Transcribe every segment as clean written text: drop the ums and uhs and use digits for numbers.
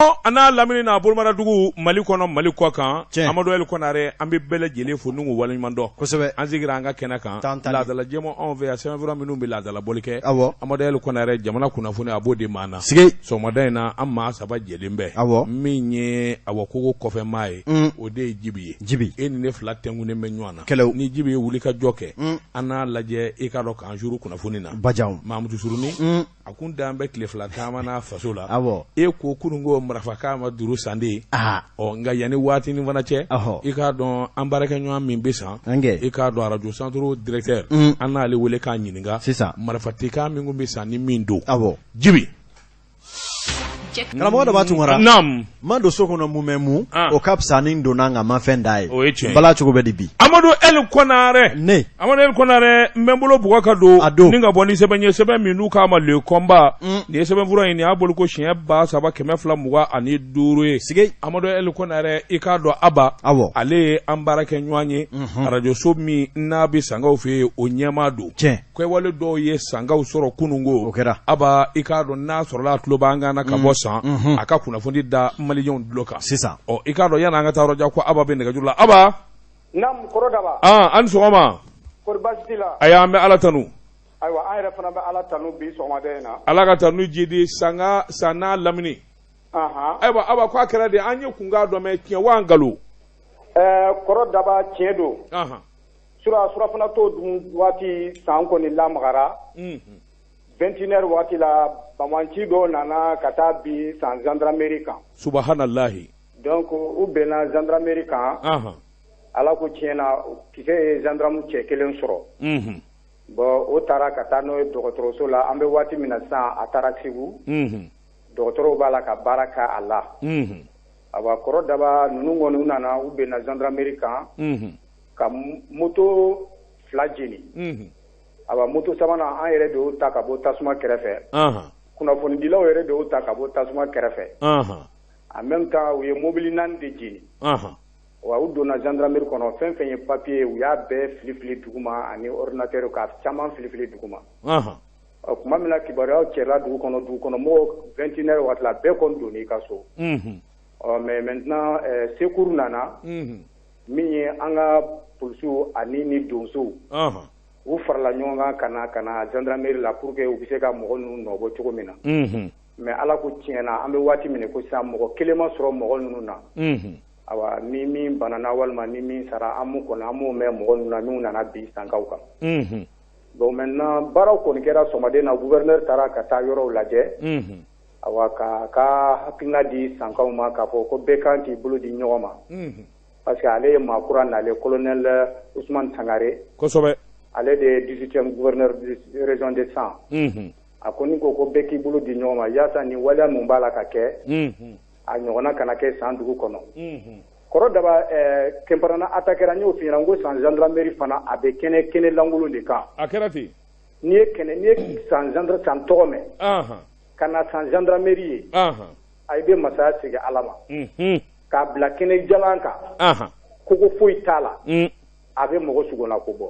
A n'a lamini n'a bolomadadugu, Mali kɔnɔ, Mali kɔ kan. Tiɲɛ. Amadu El Konare, an bɛ bɛɛ lajɛlen fo n'u waleɲuman dɔn. An sigira an ka kɛnɛ kan. Tan tali. Laadala jɛmɔ anw fɛ yan, sɛbɛnfura minnu bɛ laadala bɔli kɛ. Amadu El Konare, jamana kunnafoni, a b'o di maa na. Sigi. Sɔgɔmada in na, an maa saba jɛlen bɛɛ. Min ye awa kogo kɔfɛ maa ye, o de ye Jibi ye. Jibi. E ni ne fila tɛnkunnen bɛ ɲɔgɔn na. Kɛlɛw. Ni Jibi ye wuli ka jɔ kɛ, an n'a lajɛ i k'a dɔn k'an suru kunnafoni na. Bajanw. Mamudu Suruni, a kun dan bɛ tile 2 taama n'a faso la. E ko kunun ko marifakan ma duuru sanden. Ɔ, nka yanni waatinin fana cɛ, i k'a dɔn an baarakɛɲɔgɔn min bɛ san, Ange. i k'a dɔn arajo centre directeur, an n'ale wele k'a ɲininka Sisan. marifatikan min kun bɛ san ni min don. Jibi. Karamɔgɔ dɔ b'a Tunkara. Naam. Ma don so kɔnɔ mun bɛ mun, o ka fisa ni n donna nka ma fɛn da ye. O ye tiɲɛ ye. Bala cogo bɛ di bi? Amadu El Konare. Ne. Amadu El Konare, n bɛ n bolo bugɔ ka don. A don. Ni ka bɔ ni sɛbɛn ye, sɛbɛn min n'u k'a ma Le Combat. Nin ye sɛbɛnfura ye, nin y'a bolo ko siɲɛ 3225 ye. Sigi. Amadu El Konare, i k'a dɔn Aba. Ale ye an baarakɛɲɔgɔn ye. Arajoso min n'a bɛ Sankaw fɛ yen, o ɲɛmaa don. Tiɲɛ. Kɛwale dɔw ye Sankaw sɔrɔ kununko. O kɛra. Aba, i k'a dɔn n'a sɔrɔla a tulo b'an kan na ka bɔ San, a ka kunnafoni da maliyɛnw tulo kan. Sisan. Ɔ, i k'a dɔn yanni an ka taa yɔrɔ jan ko Aba bɛ nɛgɛjuru la. Aba. Naamu, kɔrɔ Daba. Aa, an ni sɔgɔma. Kɔri baasi t'i la? Ayi, an bɛ Ala tanu. Ayiwa, an yɛrɛ fana bɛ Ala tanu bi sɔgɔmada in na. Ala ka tanu jidi Sanga San n'a lamini. Ayiwa Aba, ko a kɛra de, an ye kunkan dɔ mɛn, tiɲɛ wa nkalon? Ɛɛ, kɔrɔ Daba, tiɲɛ don. Sura surafana to dun waati, san kɔni lamagara. 21 heures waati la, banbaanci dɔw nana ka taa bin San gendarmerie kan. Subahanallahi. Donc u bɛnna gendarmerie kan. Ala ko tiɲɛ na, kisɛ ye gendarme cɛ kelen sɔrɔ. Bon, o taara ka taa n'o ye dɔgɔtɔrɔso la. An bɛ waati min na sisan, a taara Segu. Dɔgɔtɔrɔw b'a la ka baara kɛ a la. Awa, kɔrɔ Daba, ninnu kɔni u nana, u bɛnna gendarmerie kan. Ka moto fila jeni. Awa, moto sabanan, an yɛrɛ de y'o ta ka bɔ tasuma kɛrɛfɛ. Kunnafonidilaw yɛrɛ de y'o ta ka bɔ tasuma kɛrɛfɛ. En même temps, u ye mobili naani de jeni. Wa u donna gendarmerie kɔnɔ, fɛn fɛn ye papier ye, u y'a bɛɛ fili fili duguma, ani ordinateur, ka caman fili fili duguma. Ɔ, tuma min na kibaruyaw cɛla dugu kɔnɔ, dugu kɔnɔ mɔgɔw, 21 heures waati la, bɛɛ kɔni donn'i ka so. Ɔ, mais maintenant secours nana. Min ye an ka polisiw ani ni donsow, u farala ɲɔgɔn kan ka na gendarmerie la pour que u bɛ se ka mɔgɔ ninnu nɔbɔ cogo min na. Mais Ala ko tiɲɛ na, an bɛ waati min ko sisan, mɔgɔ kelen ma sɔrɔ mɔgɔ ninnu na. Awa, ni min banana walima ni min sara, an m'o kɔni, an m'o mɛn mɔgɔ ninnu na n'u nana bi Sankaw kan. Bon, maintenant, baaraw kɔni kɛra sɔgɔmaden na. Gouverneur taara ka taa yɔrɔw lajɛ. Awa, ka ka hakilina di Sankaw ma k'a fɔ ko bɛɛ kan k'i bolo di ɲɔgɔn ma. Parce que ale ye maa kura nalen, colonel Ousmane Sangare. Ale de ye 18e gouverneur de région de San. A kɔni ko ko bɛɛ k'i bolo di ɲɔgɔn ma yaasa nin waleya mun b'a la ka kɛ, a ɲɔgɔnna kana kɛ San dugu kɔnɔ. Kɔrɔ Daba, Kɛnparana attaquera, n y'o f'i ɲɛna, n ko San gendarmerie fana, a bɛ kɛnɛ kɛnɛ lankolon de kan. A kɛra ten. N'i ye kɛnɛ, n'i ye San gendarme San tɔgɔ mɛn, ka na San gendarmerie ye, a i bɛ masaya segin Ala ma. K'a bila kɛnɛ jalan kan. Kogo foyi t'a la. A bɛ mɔgɔ sugona ko bɔ.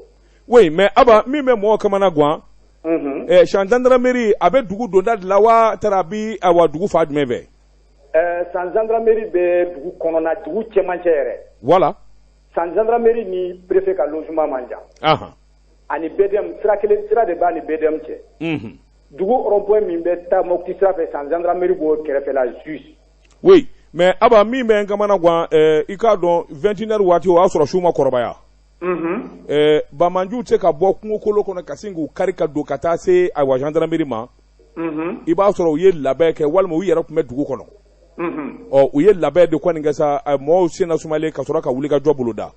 Oui, mais Aba, min bɛ mɔgɔ kamana gan, San gendarmerie, a bɛ dugu donda de la wa taara a bi awa dugu fa jumɛn fɛ? Ɛɛ, San gendarmerie bɛ dugu kɔnɔna, dugu cɛmancɛ yɛrɛ. Voilà. San gendarmerie ni préfet ka logement man jan. Ani BDM sira kelen, sira de b'a ni BDM cɛ. Dugu rond-point min bɛ taa Mopti sira fɛ, San gendarmerie b'o kɛrɛfɛ la juste. Oui, mais Aba, min bɛ n kamana gan, i k'a dɔn 21 heures waati, o y'a sɔrɔ su ma kɔrɔbaya. Banbaanciw tɛ se ka bɔ kungokolo kɔnɔ ka sin k'u kari ka don ka taa se ayiwa gendarmerie ma. I b'a sɔrɔ u ye labɛn kɛ walima u yɛrɛ tun bɛ dugu kɔnɔ. Ɔ, u ye labɛn de kɔni kɛ sa, mɔgɔw sen nasumalen ka sɔrɔ ka wuli ka jɔ boloda.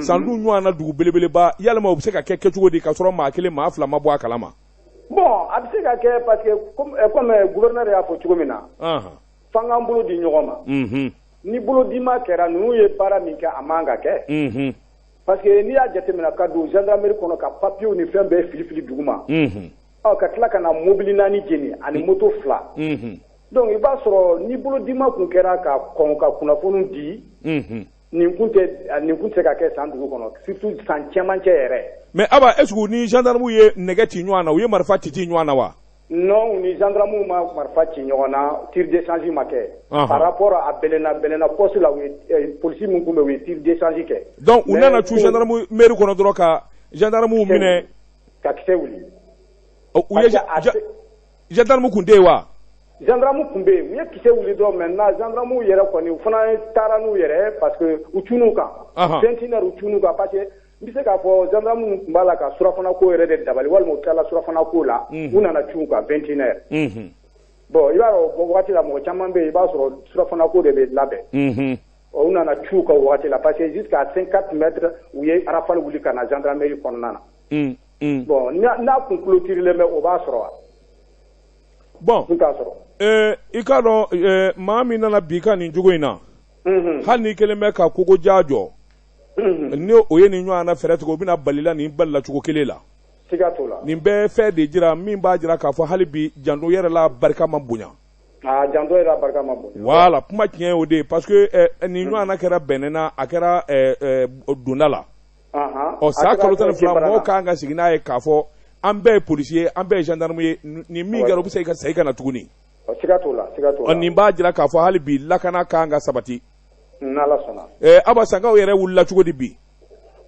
San dun ɲɔgɔn na dugu belebeleba, yalima u bɛ se ka kɛ kɛcogo di ka sɔrɔ maa kelen, maa fila ma bɔ a kalama? Bon, a bɛ se ka kɛ parce que comme gouverneur y'a fɔ cogo min na, f'an k'an bolo di ɲɔgɔn ma. Ni bolo di ma kɛra, ninnu ye baara min kɛ, a man ka kɛ. Parce que n'i y'a jateminɛ ka don gendarmerie kɔnɔ ka papiers ni fɛn bɛɛ fili fili dugu ma. Ɔ, ka tila ka na mobili naani jeni ani moto fila. Donc i b'a sɔrɔ ni bolodima kun kɛra ka kɔn ka kunnafoni di, nin kun tɛ se ka kɛ San dugu kɔnɔ, surtout San cɛmancɛ yɛrɛ. Mais Aba, est ce que ni gendarme ye nɛgɛ ci ɲɔgɔn na, u ye marifa ci ci ɲɔgɔn na wa? Non, u ni gendarmes ma marifa ci ɲɔgɔn na, tir d'échange ma kɛ. Par rapport à Bɛlɛna poste la, u ye polisi min tun bɛ, u ye tir d'échange kɛ. Donc u nana cun gendarmerie kɔnɔ dɔrɔn ka gendarmes minɛ. Ka kisɛ wuli. U ye gendarme tun tɛ yen wa? Gendarme tun bɛ yen, u ye kisɛ wuli dɔrɔn. Maintenant, gendarmes yɛrɛ kɔni, u fana taara n'u yɛrɛ parce que u cun'u kan. 21 heures, u cun'u kan parce que n bɛ se k'a fɔ gendarme minnu tun b'a la ka surafana ko yɛrɛ de dabali, walima u tilala surafana ko la, u nana cun u kan 21 heures. Bon, i b'a dɔn, o wagati la, mɔgɔ caman bɛ yen, i b'a sɔrɔ surafana ko de bɛ labɛn. U nana cun u kan o wagati la parce que jusqu'à 50 mètres, u ye rafale wuli ka na gendarmerie kɔnɔna na. Bon, n'a kun clôturelen bɛ, o b'a sɔrɔ wa? Bon, n t'a sɔrɔ. I k'a dɔn, maa min nana bi ka nin cogo in na, hali n'i kelen bɛ ka kogo ja jɔ, ni o ye nin ɲɔgɔn na fɛɛrɛ tigɛ, o bɛna balila nin balila cogo kelen la. Siga t'o la. Nin bɛɛ fɛn de jira min b'a jira k'a fɔ hali bi janto yɛrɛ la barika ma bonya. Aa, janto yɛrɛ la barika ma bonya. Voilà, kuma tiɲɛ o de ye, parce que nin ɲɔgɔn na kɛra Bɛnɛna, a kɛra donda la. Ɔ, san kalo 12, mɔgɔw kan ka sigi n'a ye k'a fɔ an bɛɛ ye polisi ye, an bɛɛ ye gendarme ye. Nin min kɛra, o bɛ se ka segin ka na tuguni. Siga t'o la, siga t'o la. Nin b'a jira k'a fɔ hali bi lakana kan ka sabati. N'Ala sɔnna. Aba, Sankaw yɛrɛ wulila cogo di bi?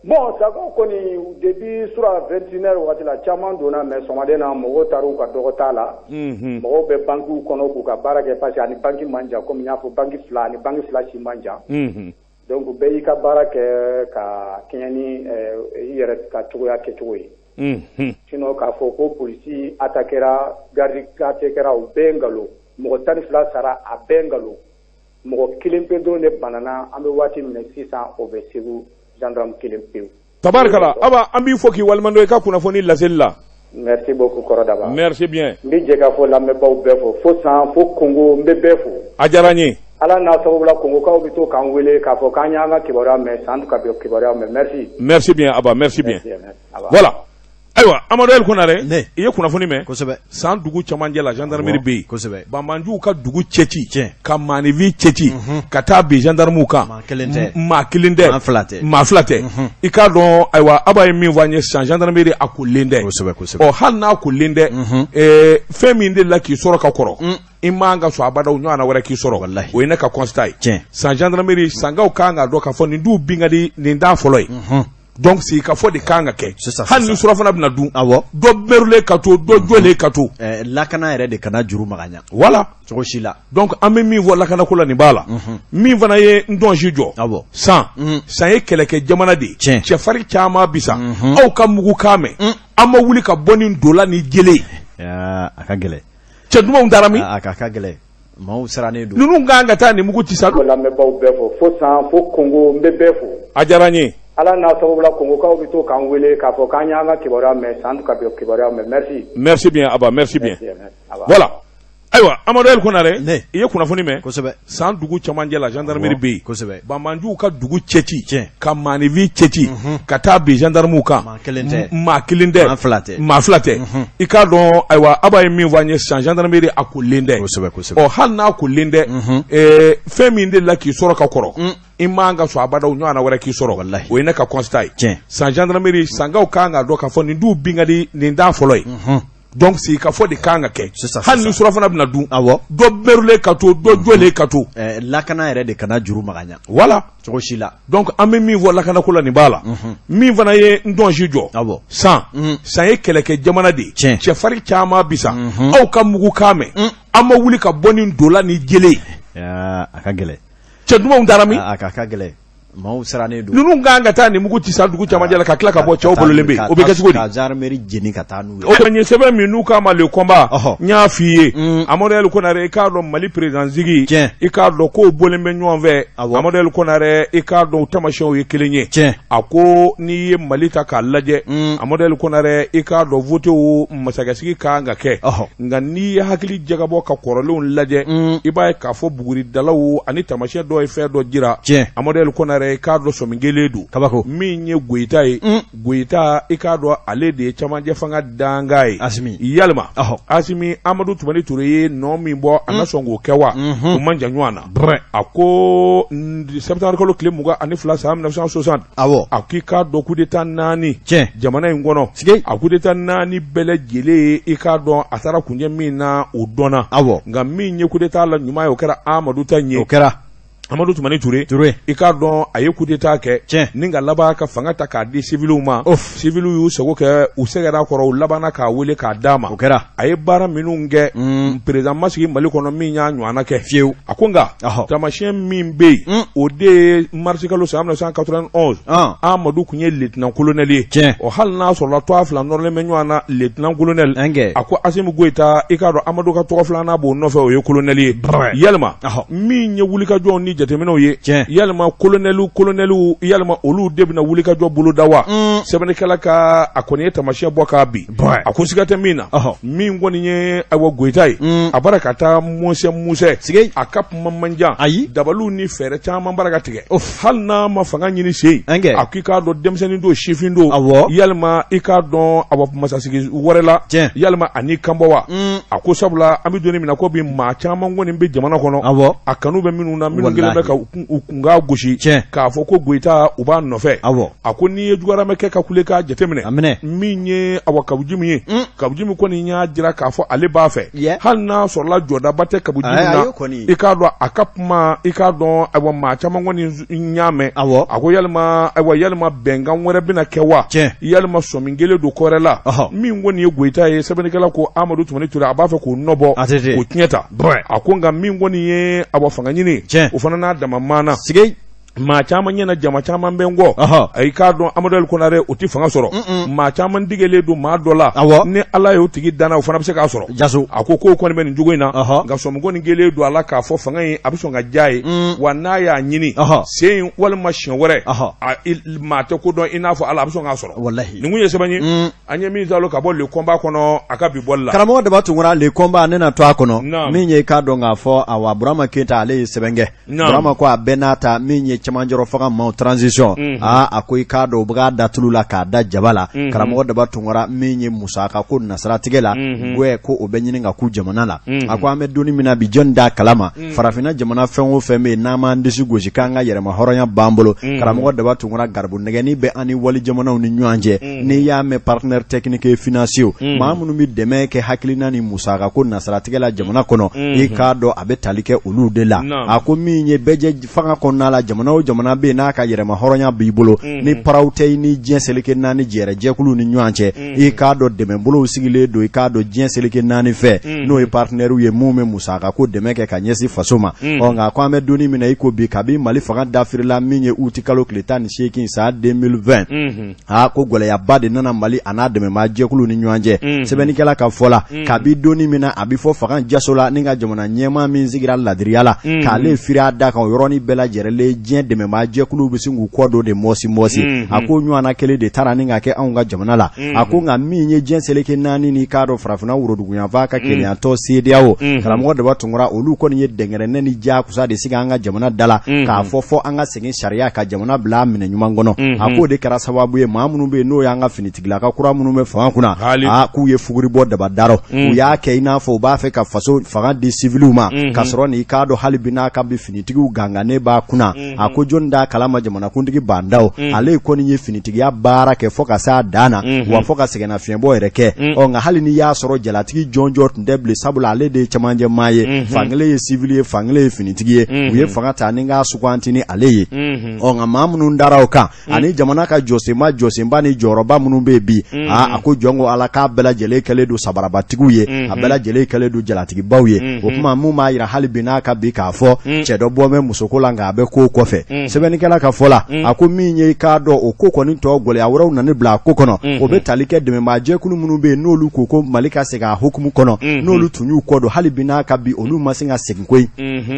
Bon, Sankaw kɔni, depuis sura 21 heures wagati la, caman donna, mais sɔgɔmaden na, mɔgɔw taara u ka dɔgɔta la. Mɔgɔw bɛ banques kɔnɔ k'u ka baara kɛ parce que ani banque man jan, komi n y'a fɔ, banque fila ani banque fila si man jan. Donc bɛɛ y'i ka baara kɛ ka kɛɲɛ ni i yɛrɛ ka cogoya kɛcogo ye. Sinon, k'a fɔ ko polisi attaquera, garde attaquera, o bɛɛ ye nkalon. Mɔgɔ 12 sara, a bɛɛ ye nkalon. Mɔgɔ kelen pe dɔrɔn de banana. An bɛ waati min na sisan, o bɛ Segu, gendarme kelen pewu. Tabarikala, Aba, an b'i fo k'i waleɲumandɔn i ka kunnafoni laseli la. Merci beaucoup, Kɔrɔ Daba. Merci bien. N bɛ jɛ k'a fɔ lamɛnbaaw bɛɛ fo, fo San, fo Kongo, n bɛ bɛɛ fo. A diyara n ye. Ala n'a sababu la, Kongokaw bɛ to k'an wele k'a fɔ k'an y'an ka kibaruya mɛn, San ka kibaruya mɛn. Merci. Merci bien, Aba, merci bien. Voilà. Ayiwa, Amadu El Konare, i ye kunnafoni mɛn. San dugu camancɛ la, gendarmerie bɛ yen. Banbaanciw ka dugu cɛci, ka maaninfin cɛci ka taa bin gendarmew kan. Maa kelen tɛ. Maa kelen tɛ. Maa fila tɛ. Maa fila tɛ. I k'a dɔn, ayiwa, Aba ye min fɔ an ye sisan, gendarmerie a kolen tɛ. Ɔ, hali n'a kolen tɛ, fɛn min delila k'i sɔrɔ ka kɔrɔ, i man ka sɔn abada o ɲɔgɔnna wɛrɛ k'i sɔrɔ. O ye ne ka constat ye. San gendarmerie, Sankaw kan k'a dɔn k'a fɔ nin du bin ka di, nin t'a fɔlɔ ye. Donc sigikafɔ de kan ka kɛ, hali ni surafana bɛna dun, dɔ mɛrulen ka to, dɔ jɔlen ka to. Lakana yɛrɛ de kana juru magaya. Voilà. Cogo si la. Donc an bɛ min fɔ lakanako la, nin b'a la. Min fana ye n tɔnsi jɔ, San, San ye kɛlɛkɛ jamana de ye, cɛfarin caman bi sa. Aw ka mugu kan mɛn, an ma wuli ka bɔ nin dola ni jele ye. A ka gɛlɛn. Cɛ dumanw taara min? A ka gɛlɛn. Maaw sirannen don. Ninnu kan ka taa nin mugu ci sa. Lamɛnbaaw bɛɛ fo, fo San, fo Kongo, n bɛ bɛɛ fo. A diyara n ye. Ala n'a sababu la, Kongokaw bɛ to k'an wele k'a fɔ k'an y'an ka kibaruya mɛn, San ka kibaruya mɛn. Merci. Merci bien, Aba, merci bien. Voilà. Ayiwa, Amadu El Konare, i ye kunnafoni mɛn. San dugu camancɛ la, gendarmerie bɛ yen. Banbaanciw ka dugu cɛci, ka maaninfin cɛci ka taa bin gendarmew kan. Maa kelen tɛ. Maa kelen tɛ. Maa fila tɛ. Maa fila tɛ. I k'a dɔn, ayiwa, Aba ye min fɔ an ye sisan, gendarmerie a kolen tɛ. Ɔ, hali n'a kolen tɛ, fɛn min delila k'i sɔrɔ ka kɔrɔ, i man ka sɔn abada o ɲɔgɔnna wɛrɛ k'i sɔrɔ. O ye ne ka constat ye. San gendarmerie, Sankaw kan k'a dɔn k'a fɔ nin du bin ka di, nin t'a fɔlɔ ye. Donc sigikafɔ de kan ka kɛ, hali ni surafana bɛna dun, dɔ mɛrulen ka to, dɔ jɔlen ka to. Lakana yɛrɛ de kana juru magaya. Voilà. Cogo si la. Donc an bɛ min fɔ lakanako la, nin b'a la. Min fana ye n tɔnsi jɔ, San, San ye kɛlɛkɛ jamana de ye, cɛfarin caman bi sa. Aw ka mugu kan mɛn, an ma wuli ka bɔ nin dola ni jele ye. A ka gɛlɛn. Cɛ dumanw taara min? A ka gɛlɛn. Maaw sirannen don. Ninnu kan ka taa nin mugu ci sa dugu camancɛ la ka tila ka bɔ, cɛw bololen bɛ yen, o bɛ kɛ cogo di? Ka gendarmerie jeni ka taa n'u ye. O n ye sɛbɛn min n'u k'a ma Le Combat, n y'a f'i ye, Amadu El Konare, i k'a dɔn Mali président sigi, i k'a dɔn k'o bɔlen bɛ ɲɔgɔn fɛ. Amadu El Konare, i k'a dɔn u taamasiyɛnw ye kelen ye. A ko n'i ye Mali ta k'a lajɛ, Amadu El Konare, i k'a dɔn votew masakɛsigi kan ka kɛ, nka n'i ye hakili jagabɔ ka kɔrɔlenw lajɛ, i b'a ye k'a fɔ buguridalaw ani taamasiyɛn dɔw ye fɛn dɔ jira. Amadu El Konare. Konare i k'a dɔn sɔmi kelen don kabako min ye Goyita ye Goyita i k'a dɔn ale de ye camancɛ fanga dankan ye Asimi yalima Asimi Amadu Tumani Ture ye nɔ min bɔ a na sɔn k'o kɛ wa u man jan ɲɔgɔn na a ko septembre kalo tile 22 san 1960 awɔ a k'i k'a dɔn coup d'état naani tiɲɛ jamana in kɔnɔ sigi a coup d'état naani bɛɛ lajɛlen ye i k'a dɔn a taara kuncɛ min na o dɔnna awɔ nka min ye coup d'état la ɲuman ye o kɛra Amadu ta in ye o kɛra Amadu Tumani Ture Ture i k'a dɔn a ye coup d'état kɛ tiɲɛ ni ka laban ka fanga ta k'a di civiliw ma civiliw y'u sago kɛ u sɛgɛnna a kɔrɔ u labanna k'a wele k'a d'a ma o kɛra a ye baara minnu kɛ président ma sigi Mali kɔnɔ min y'a ɲɔgɔnna kɛ fiyewu a ko nka taamasiyɛn min bɛ yen o de ye marisi kalo san 1991 Amadu tun ye lieutenant colonel ye tiɲɛ o hali n'a sɔrɔla tɔgɔ fila nɔrɔlen bɛ ɲɔgɔn na lieutenant colonel a ko Asimi Goyita i k'a dɔn Amadu ka tɔgɔ filanan b'o nɔfɛ o ye colonel ye yalima min ye wulikajɔw ni jateminɛw ye tiɲɛ yalima colonel colonelw yalima olu de bɛna wulikajɔ boloda wa sɛbɛnnikɛla ka a kɔni ye taamasiyɛn bɔ k'a bin a ko siga tɛ min na min kɔni ye ayiwa Goyita ye a bara ka taa musɛ musɛ sigi a ka kuma man jan ayi dabaliw ni fɛɛrɛ caman bara ka tigɛ hali n'a ma fanga ɲini sen a k'i k'a dɔn denmisɛnnin don sifin don yalima i k'a dɔn awa masasigi wɛrɛ la yalima ani kanbɔ wa a ko sabula an bɛ don min na ko bi maa caman kɔni bɛ jamana kɔnɔ awɔ a kanu bɛ minnu na minnu kɛlen bɛ ka u kunkan gosi k'a fɔ ko Goyita u b'a nɔfɛ awɔ a ko n'i ye jugaramɛkɛ ka kulekan jateminɛ a minɛ min ye awa Kabu Jimi ye Kabu Jimi kɔni y'a jira k'a fɔ ale b'a fɛ hali n'a sɔrɔla jɔdaba tɛ Kabu Jimi na i k'a dɔn a ka kuma i k'a dɔn ayiwa maa caman kɔni y'a mɛn awɔ a ko yalima ayiwa yalima bɛnkan wɛrɛ bɛna kɛ wa yalima sɔmi kelen don ko wɛrɛ la min kɔni ye Goyita ye sɛbɛnnikɛla ko Amadu Tumani Ture a b'a fɛ k'o nɔbɔ k'o tiɲɛ ta a ko nka min kɔni ye awa fanga ɲini o fana n'a dama maana sigi maa caman ɲɛna jama caman bɛ n kɔ a i k'a dɔn Amadu Konare o tɛ fanga sɔrɔ maa caman degelen don maa dɔ la ni Ala y'o tigi danna o fana bɛ se k'a sɔrɔ jaso a ko k'o kɔni bɛ nin cogo in na nka sɔmi kɔni kɛlen don a la k'a fɔ fanga in a bɛ sɔn ka diya ye wa n'a y'a ɲini sen walima siɲɛ wɛrɛ maa tɛ ko dɔn i n'a fɔ Ala a bɛ sɔn k'a sɔrɔ walahi nin kun ye sɛbɛn ye an ye min sɔrɔ ka bɔ Le Combat kɔnɔ a ka bi bɔli la karamɔgɔ Daba Tunkara Le Combat ne na to a kɔnɔ min ye i k'a dɔn k'a fɔ awa Burama Keyita ale ye sɛbɛn kɛ Burama ko a bɛɛ n'a ta min ye cɛmancɛrɔ fanga maaw transition aa a ko i k'a dɔn u bɛ k'a da tulu la k'a da jaba la karamɔgɔ Daba Tunkara min ye musaka ko nasiratigɛ la gwɛ ko o bɛ ɲini ka ku jamana la a ko an bɛ don min na bi jɔn d'a kalama farafinna jamana fɛn o fɛn bɛ yen n'an m'an disi gosi k'an ka yɛrɛma hɔrɔnya b'an bolo karamɔgɔ Daba Tunkara garibu nɛgɛni bɛ an ni wali jamanaw ni ɲɔgɔn cɛ n'i y'a mɛn partenaire technique et financier maa minnu bɛ dɛmɛ kɛ hakilina ni musaka ko nasiratigɛ la jamana kɔnɔ i k'a dɔn a bɛ tali kɛ olu de la a ko min ye bɛɛjɛ fanga kɔnɔna la jamana o jamana bɛ yen n'a ka yɛrɛma hɔrɔnya b'i bolo ni paraw tɛ i ni diɲɛ seleke naani jɛrɛ jɛkulu ni ɲɔgɔn cɛ i k'a dɔn dɛmɛbolow sigilen don i k'a dɔn diɲɛ seleke naani fɛ n'o ye partenaires ye minnu bɛ musaka ko dɛmɛ kɛ ka ɲɛsin faso ma ɔ nka ko an bɛ don min na i ko bi kabi Mali fanga dafirila min ye uti kalo tile 18 san 2020 aa ko gɛlɛyaba de nana Mali a n'a dɛmɛbaa jɛkulu ni ɲɔgɔn cɛ sɛbɛnnikɛla ka fɔ la kabi don min na a bɛ fɔ fanga jaso la ni ka jamana ɲɛmaa min sigira ladiriya la k'ale firi a da kan o yɔrɔnin bɛɛ lajɛlen diɲɛ dɛmɛbaa jɛkulu bɛ sin k'u kɔ don de mɔsi mɔsi a ko ɲɔgɔnna kelen de taara ni ka kɛ anw ka jamana la a ko nka min ye diɲɛ seleke naani ni k'a dɔn farafinna woroduguyanfan ka kelenyatɔn CEDEAO karamɔgɔ Daba Tunkara olu kɔni ye dɛnkɛrɛnnɛ ni jakusa de sigi an ka jamana da la k'a fɔ fɔ an ka segin sariya ka jamana bila minɛ ɲuman kɔnɔ a k'o de kɛra sababu ye maa minnu bɛ yen n'o y'an ka finitigilaka kura minnu bɛ fanga kunna aa k'u ye fuguri bɔ daba darɔ u y'a kɛ i n'a fɔ u b'a fɛ ka faso fanga di siviliw ma ka sɔrɔ n'i k'a dɔn hali bi n'a ka bi finitigiw gangannen b'a kunna a ko jɔn d'a kalama jamanakuntigi Ba Ndaw ale kɔni ye finitigiya baara kɛ fo ka s'a dan na wa fo ka sɛgɛnnafiɲɛbɔ yɛrɛ kɛ ɔ nka hali n'i y'a sɔrɔ jalatigi jɔnjɔn tun tɛ bilen sabula ale de ye cɛmancɛ maa ye fankelen ye sivili ye fankelen ye finitigi ye u ye fanga ta ni k'a suganti ni ale ye ɔ nka maa minnu dara o kan ani jamana ka jɔsenba jɔsenba ni jɔyɔrɔba minnu bɛ yen bi aa a ko jɔn ko Ala k'a bɛɛ lajɛlen kɛlen don sabarabatigiw ye a bɛɛ lajɛlen kɛlen don jalatigibaw ye o tuma mun b'a jira hali bi n'a ka bi k'a fɔ cɛ dɔ bɔ bɛ musoko la nka a bɛ ko kɔfɛ sɛbɛnnikɛla ka fɔ la a ko min ye i k'a dɔn o ko kɔni tɔ gɛlɛya wɛrɛw nana bila a ko kɔnɔ o bɛ tali kɛ dɛmɛbaa jɛkulu minnu bɛ yen n'olu ko ko Mali ka segin a hukumu kɔnɔ n'olu tun y'u kɔ don hali bi n'a ka bi olu ma se ka segin koyi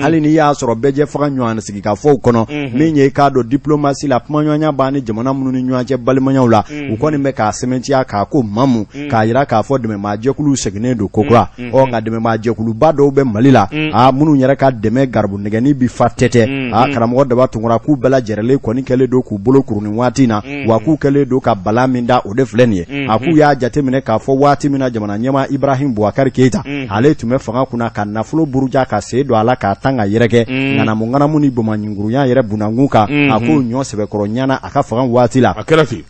hali n'i y'a sɔrɔ bɛɛjɛ fanga ɲɔgɔn sigikafɔw kɔnɔ min ye i k'a dɔn diplomatie la kumaɲɔgɔnya b'an ni jamana minnu ni ɲɔgɔn cɛ balimayaw la u kɔni bɛ k'a sɛmɛntiya k'a ko mamu k'a jira k'a fɔ dɛmɛbaa jɛkuluw seginnen don kokura ɔ nka dɛmɛbaa jɛkuluba dɔw bɛ Mali la aa minnu yɛrɛ ka dɛmɛ garibu nɛgɛni bi fa tɛtɛ aa karamɔgɔ Daba Tunkara k'u bɛɛ lajɛrɛlen kɔni kɛlen don k'u bolo kuru nin waati in na wa k'u kɛlen don ka bala min da o de filɛ nin ye a k'u y'a jateminɛ k'a fɔ waati min na jamana ɲɛmaa Ibrahim Boubacar Keita ale tun bɛ fanga kunna ka nafolo buruja ka sen don a la k'a tan ka yɛrɛkɛ ŋanamu ŋanamu ni bamaɲinkurunya yɛrɛ bunakun kan a k'o ɲɔ sɛbɛkɔrɔ ɲana a ka fanga waati la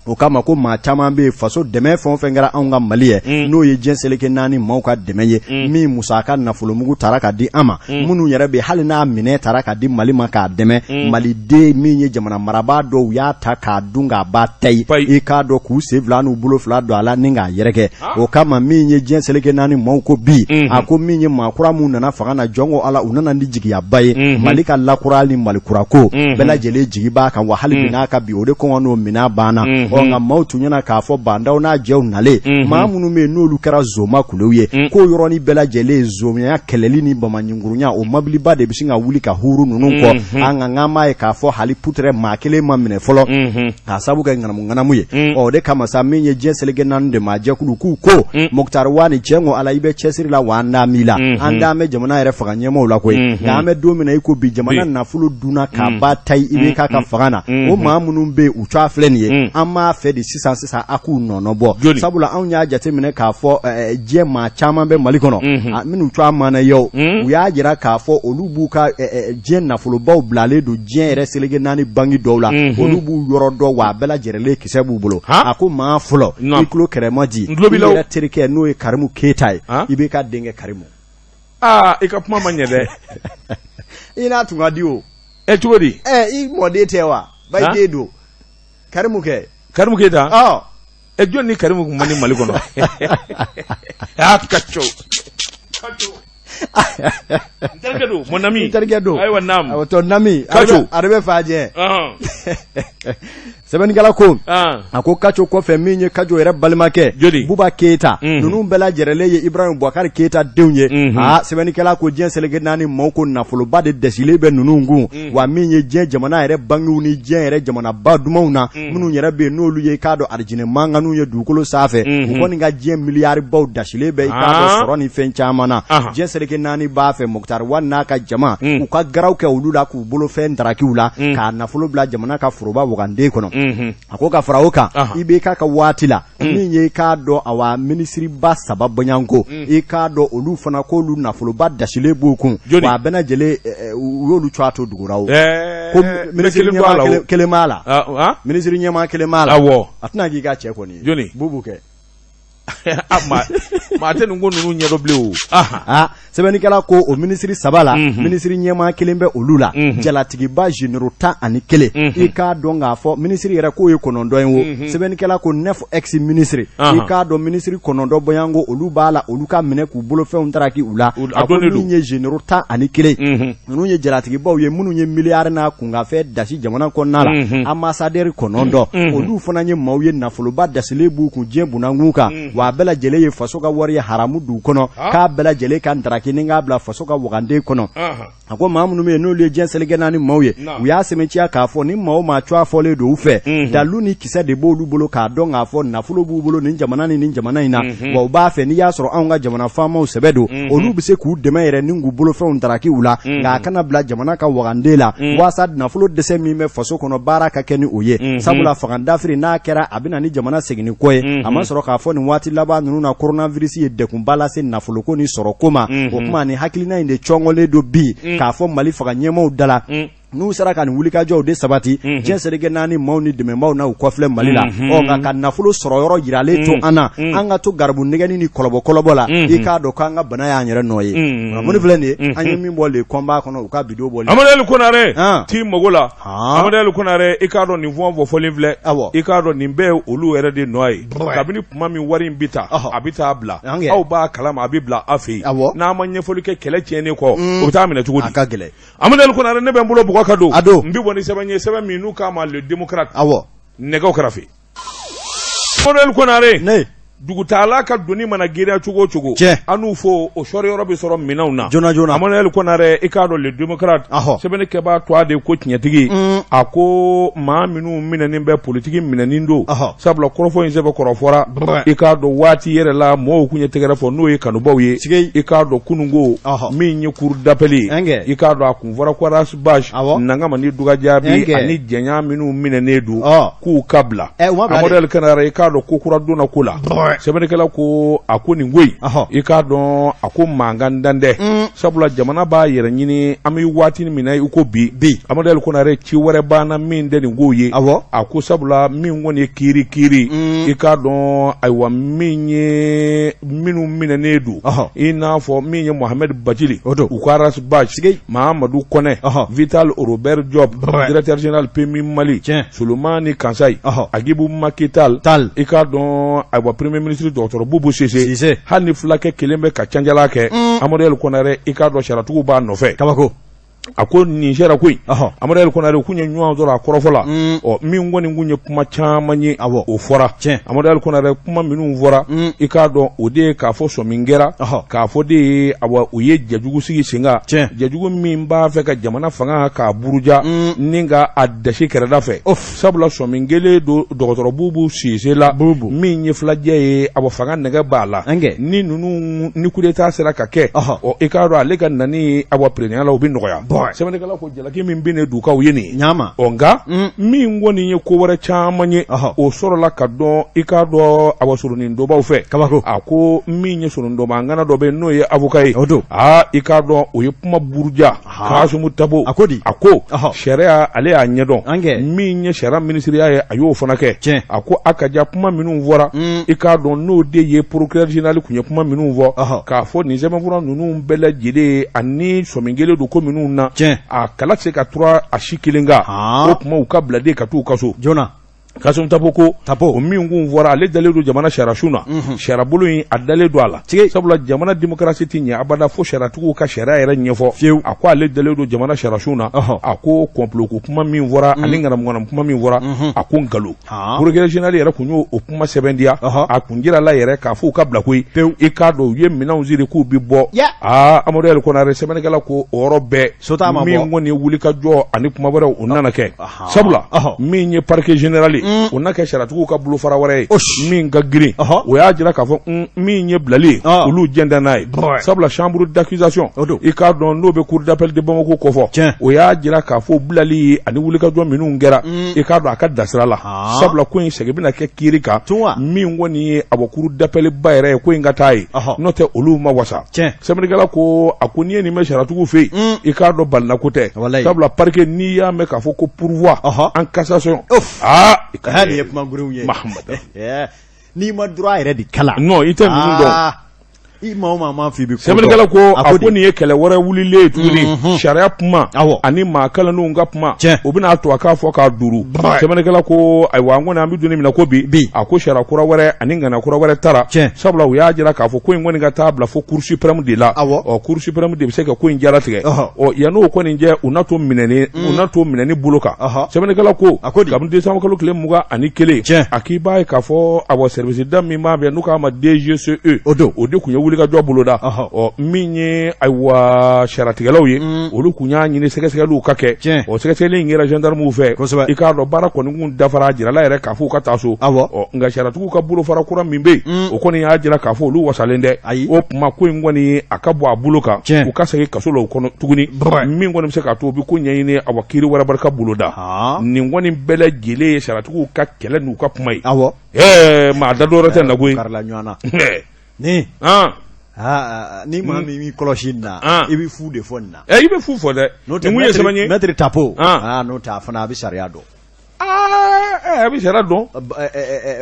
o kama ko maa caman bɛ yen faso dɛmɛ fɛn o fɛn kɛra anw ka Mali ye n'o ye diɲɛ seleke naani maaw ka dɛmɛ ye min musaka nafolomugu tara ka di an ma minnu yɛrɛ bɛ hali n'a minɛ tara ka di Mali ma k'a dɛmɛ maliden min ye jamana marabaa dɔw y'a ta k'a dun k'a ba tayi i k'a dɔn k'u sen fila n'u bolo fila don a la ni k'a yɛrɛkɛ o kama min ye diɲɛ seleke naani maaw ko bi a ko min ye maa kura minnu nana fanga na jɔn ko Ala u nana ni jigiyaba ye Mali ka lakura ni Mali kura ko bɛɛ lajɛlen jigi b'a kan wa hali bi n'a ka bi o de kɔngɔ n'o minɛ banna ɔ nka maaw tun ɲɛna k'a fɔ Ba Ndaw n'a jɛw nalen maa minnu bɛ yen n'olu kɛra zoma kulew ye k'o yɔrɔnin bɛɛ lajɛlen zomaya kɛlɛli ni bamaɲinkurunya o mabiliba de bɛ sin ka wuli ka huru ninnu kɔ an nka an b'a ye k'a fɔ hali puturɛ maa kelen ma minɛ fɔlɔ k'a sabu kɛ ŋanamu ŋanamu ye ɔ o de kama sa min ye diɲɛ seleke naani dɛmɛjɛkulu k'u ko Moctar Ouane cɛ ko Ala i bɛ cɛsiri la wa an dalen b'i la an dalen bɛ jamana yɛrɛ fanga ɲɛmaaw la koyi nka an bɛ don min na i ko bi jamana nafolo dunna k'a ba tayi IBK ka fanga na o maa minnu bɛ yen u tɔgɔ filɛ nin ye an b'a fɛ de sisan sisan a k'u nɔnɔ bɔ sabula anw y'a jateminɛ k'a fɔ diɲɛ maa caman bɛ Mali kɔnɔ minnu tɔgɔ mana ye u y'a jira k'a fɔ olu b'u ka diɲɛ nafolobaw bilalen don diɲɛ yɛrɛ seleke naani banki dɔw la olu b'u yɔrɔ dɔn wa a bɛɛ lajɛrɛlen kisɛ b'u bolo a ko maa fɔlɔ i tulo kɛrɛma di i yɛrɛ terikɛ n'o ye Karimu Keyita ye IBK denkɛ Karimu aa i ka kuma ma ɲɛ dɛ i n'a tun ka di o ɛ cogo di ɛ i mɔden tɛ wa ba i den don Karimu kɛ Karimu Keyita ɛ jɔn ni Karimu tun man di Mali kɔnɔ aa Kaco n terikɛ don mon ami n terikɛ don ayiwa naam awɔ ton ami Kaco a bɛ fa jɛ sɛbɛnnikɛla ko a ko Kaco kɔfɛ min ye Kaco yɛrɛ balimakɛ joli Buba Keyita ninnu bɛɛ lajɛrɛlen ye Ibrahim Boubacar Keyita denw ye aa sɛbɛnnikɛla ko diɲɛ seleke naani maaw ko nafoloba de dasilen bɛ ninnu kun wa min ye diɲɛ jamana yɛrɛ bankiw ni diɲɛ yɛrɛ jamanaba dumanw na minnu yɛrɛ bɛ yen n'olu ye i k'a dɔn arijinɛ mankanw ye dugukolo sanfɛ u kɔni ka diɲɛ miliyaribaw dasilen bɛ i k'a dɔn sɔrɔ ni fɛn caman na diɲɛ seleke naani b'a fɛ Moctar Ouane n'a ka jama u ka garaw kɛ olu la k'u bolofɛn daraki u la k'a nafolo bila jamana ka foroba wagande kɔnɔ a ko ka fara o kan IBK ka waati la min ye i k'a dɔn awa minisiriba saba bɔɲɔgɔnko i k'a dɔn olu fana k'olu nafoloba dasilen b'u kun wa a bɛɛ lajɛlen u y'olu tɔgɔ to dugura o ko minisiri ɲɛmaa kelen b'a la minisiri ɲɛmaa kelen b'a la a tɛna k'i ka cɛ kɔni ye Bubu kɛ maa tɛ nin ko ninnu ɲɛdɔn bilen o sɛbɛnnikɛla ko o minisiri saba la minisiri ɲɛmaa kelen bɛ olu la jalatigiba généraux 11 i k'a dɔn k'a fɔ minisiri yɛrɛ k'o ye 9 ye wo sɛbɛnnikɛla ko 9 ex ministre i k'a dɔn minisiri 9 bɔɲɔgɔnko olu b'a la olu ka minɛ k'u bolofɛnw taraki u la a ko min ye généraux 11 ninnu ye jalatigibaw ye minnu ye miliyari n'a kunkanfɛn dasi jamana kɔnɔna la ambassadeur 9 olu fana ye maaw ye nafoloba dasilen b'u kun diɲɛ bunakun kan wa a bɛɛ lajɛlen ye faso ka wari ye haramu dugu kɔnɔ k'a bɛɛ lajɛlen ka daraki ni k'a bila faso ka wagande kɔnɔ a ko maa minnu bɛ yen n'olu ye diɲɛ seleke naani maaw ye u y'a sɛmɛntiya k'a fɔ ni maa o maa tɔgɔ fɔlen don u fɛ dalu ni kisɛ de b'olu bolo k'a dɔn k'a fɔ nafolo b'u bolo nin jamana ni nin jamana in na wa u b'a fɛ n'i y'a sɔrɔ anw ka jamana faamaw sɛbɛ don olu bɛ se k'u dɛmɛ yɛrɛ ni k'u bolofɛnw daraki u la nka a kana bila jamana ka wagande la waasa nafolo dɛsɛ min bɛ faso kɔnɔ baara ka kɛ ni o ye sabula fanga dafiri n'a kɛra a bɛ na ni jamana seginni kɔ ye a ma sɔrɔ k'a fɔ nin waati laban ninnu na coronavirus ye degunba lase nafoloko ni sɔrɔko ma o tuma nin hakilina in de cɔngɔlen don bi k'a fɔ Mali fanga ɲɛmaaw da la n'u sera ka nin wulikajɔw de sabati diɲɛ seleke naani maaw ni dɛmɛbaaw na u kɔfilɛ Mali la ɔ nka ka nafolo sɔrɔ yɔrɔ jiralen to an na an ka to garibu nɛgɛnni ni kɔlɔbɔ la i k'a dɔn k'an ka bana y'an yɛrɛ nɔ ye kunnafoni filɛ nin ye an ye min bɔ Le Combat kɔnɔ u ka vidéo bɔlen Amadu Konare t'i mago la Amadu Konare i k'a dɔn nin fɛn o fɛn fɔlen filɛ i k'a dɔn nin bɛɛ ye olu yɛrɛ de nɔ ye kabini tuma min wari in bɛ ta a bɛ taa bila aw b'a kalama a bɛ bila aw fɛ yen n'a ma ɲɛfɔli kɛ kɛlɛ tiɲɛnen kɔ o bɛ taa minɛ cogo di a ka gɛlɛn Amadu Konare ne bɛ n bolo bugɔ ka don a don n bɛ bɔ ni sɛbɛn ye sɛbɛn min n'u k'a ma Le Démocrate awɔ nɛgɛw kɛrɛfɛ Amadu Konare ne Dugutaala ka doni mana girinya cogo o cogo an n'u fɔ o sɔrɔ yɔrɔ bɛ sɔrɔ minɛnw na joona joona. Amadu El Konare i k'a dɔn Le Démocrate sɛbɛnnikɛbaa tɔgɔ de ko tiɲɛtigi a ko maa minnu minɛnen bɛ politiki minɛnen don sabula kɔrɔfɔ in sɛbɛkɔrɔ fɔra i k'a dɔn waati yɛrɛ la mɔgɔw tun ye tɛgɛrɛ fɔ n'o ye kanubaw ye i k'a dɔn kununko min ye cour d'appel ye i k'a dɔn a kun fɔra ko Ras Bath Nangama ni Duga Jaabi ani jɛɲa minnu minɛnen don k'u ka bila Amadu El Konare i k'a dɔn ko kura donna ko la sɛbɛnnikɛla ko a ko nin ko in i k'a dɔn a ko mankan dan tɛ sabula jamana b'a yɛrɛ ɲini an bɛ waati min na i ko bi bi Amadu El Konare ci wɛrɛ banna min tɛ nin kow ye a ko sabula min kɔni ye kiiri kiiri i k'a dɔn ayiwa min ye minnu minɛnen don i n'a fɔ min ye Mohamed Bacili u ko Ras Bath Mahamadu Kɔnɛ Vital Robert Diop directeur général PMU Mali Solomani Kansayi Agibu Maki Tall i k'a dɔn ayiwa premier ministre dɔgɔtɔrɔ Bubu Sise hali ni fulakɛ kelen bɛ ka canjala kɛ Amadu El Konare i k'a dɔn sariyatigiw b'a nɔfɛ kabako a ko nin sariya ko in Amadu El Konare u kun ye ɲɔgɔn sɔrɔ a kɔrɔfɔ la ɔ min kɔni kun ye kuma caman ye o fɔra Amadu El Konare kuma minnu fɔra i k'a dɔn o de ye k'a fɔ sɔmi kɛra k'a fɔ de ye awa u ye jɛjugu sigi sen kan jɛjugu min b'a fɛ ka jamana fanga k'a buruja ni ka a dasi kɛrɛda fɛ sabula sɔmi kɛlen don dɔgɔtɔrɔ Bubu Sise la min ye filajɛ ye awa fanga nɛgɛ b'a la ni ninnu ni coup d'état sera ka kɛ ɔ i k'a dɔn ale ka nani awa président la o bɛ nɔgɔya sɛbɛnnikɛla ko jalaki min binnen d'u kan o ye nin ye ɔ nka min kɔni ye ko wɛrɛ caman ye o sɔrɔla ka dɔn i k'a dɔn awa soronindonbaw fɛ kabako a ko min ye soronindonba ŋana dɔ bɛ yen n'o ye avocat ye aa i k'a dɔn o ye kuma buruja Kasimu Tapo a ko di a ko sariya ale y'a ɲɛdɔn min ye sariya minisiriya ye a y'o fana kɛ a ko a ka ja kuma minnu fɔra i k'a dɔn n'o de ye procureur général tun ye kuma minnu fɔ k'a fɔ nin sɛbɛnfura ninnu bɛɛ lajɛlen ani sɔmi kɛlen don ko minnu na a kala tɛ se ka tura a si kelen kan o tuma u ka bila de ka t'u ka so joona Kasimu Tapo ko Tapo o min kun fɔra ale dalen don jamana sariyasun na sariyabolo in a dalen don a la sabula jamana démocratie tɛ ɲɛ abada fo sariyatigiw ka sariya yɛrɛ ɲɛfɔ fiyewu a ko ale dalen don jamana sariyasun na a ko complot ko kuma min fɔra ani ŋanamuŋanamu kuma min fɔra a ko nkalon procureur général yɛrɛ kun y'o kuma sɛbɛntiya a kun jirala yɛrɛ k'a fɔ u ka bila koyi pewu i k'a dɔn u ye minɛnw siri k'u bɛ bɔ aa Amadu El Konare sɛbɛnnikɛla ko o yɔrɔ bɛɛ min kɔni ye wulikajɔ ani kuma wɛrɛw o nana kɛ sabula min ye parquet général ye o na kɛ sariyatigiw ka bolofara wɛrɛ ye min ka girin o y'a jira k'a fɔ min ye bilali ye olu jɛn tɛ n'a ye sabula chambre d'accusation i k'a dɔn n'o bɛ cour d'appel de Bamako kofɔ o y'a jira k'a fɔ bilali ye ani wulikajɔ minnu kɛra i k'a dɔn a ka dasira la sabula ko in segin bɛna kɛ kiiri kan min kɔni ye a bɔ cour d'appel ba yɛrɛ ye ko in ka taa yen n'o tɛ olu ma wasa sɛbɛnnikɛla ko a ko n'i ye nin mɛn sariyatigiw fɛ yen i k'a dɔn balinako tɛ sabula parquet n'i y'a mɛn k'a fɔ ko pourvoi en cassation aa nin ye kuma girinw ye n'i ma droit yɛrɛ de kalan non i tɛ ninnu dɔn i maa o maa m'a fɔ i bɛ ko sɛbɛnnikɛla ko a ko nin ye kɛlɛ wɛrɛ wulilen ye tuguni sariya kuma ani maa kalannenw ka kuma o bɛna to a k'a fɔ k'a duuru sɛbɛnnikɛla ko ayiwa an kɔni an bɛ don min na ko bi a ko sariya kura wɛrɛ ani ŋana kura wɛrɛ taara sabula u y'a jira k'a fɔ ko in kɔni ka taa bila fo cour suprême de la ɔ cour suprême de bɛ se ka ko in jaratigɛ ɔ yann'o kɔni cɛ u na to minɛni u na to minɛni bolo kan sɛbɛnnikɛla ko kabini décembre kalo tile 21 a k'i b'a ye k'a fɔ awɔ service da min b'a bɛ n'u k'a ma DGCE o don o de tun ye wulikajɔ boloda ɔ min ye ayiwa sariyatigɛlaw ye olu tun y'a ɲini sɛgɛsɛgɛliw ka kɛ o sɛgɛsɛgɛli in kɛra gendarmew fɛ i k'a dɔn baara kɔni kun dafara a jirala yɛrɛ k'a fɔ u ka taa so ɔ nka sariyatigiw ka bolofara kura min bɛ yen o kɔni y'a jira k'a fɔ olu wasalen tɛ ayi o tuma ko in kɔni a ka bɔ a bolo kan u ka segin kaso la o kɔnɔ tuguni min kɔni bɛ se k'a to u bɛ ko ɲɛɲini awa kiiri wɛrɛ barika boloda nin kɔni bɛɛ lajɛlen ye sariyatigiw ka kɛlɛ n'u ka kuma ye awɔ ɛɛ maa da dɔ wɛrɛ tɛ na koyi karila ɲɔgɔn na ni ni maa min m'i kɔlɔsi nin na i bɛ fu de fɔ nin na i bɛ fu fɔ dɛ n'o tɛ mun ye sɛbɛn ye maître Tapo n'o tɛ a fana a bɛ sariya dɔn a bɛ sariya dɔn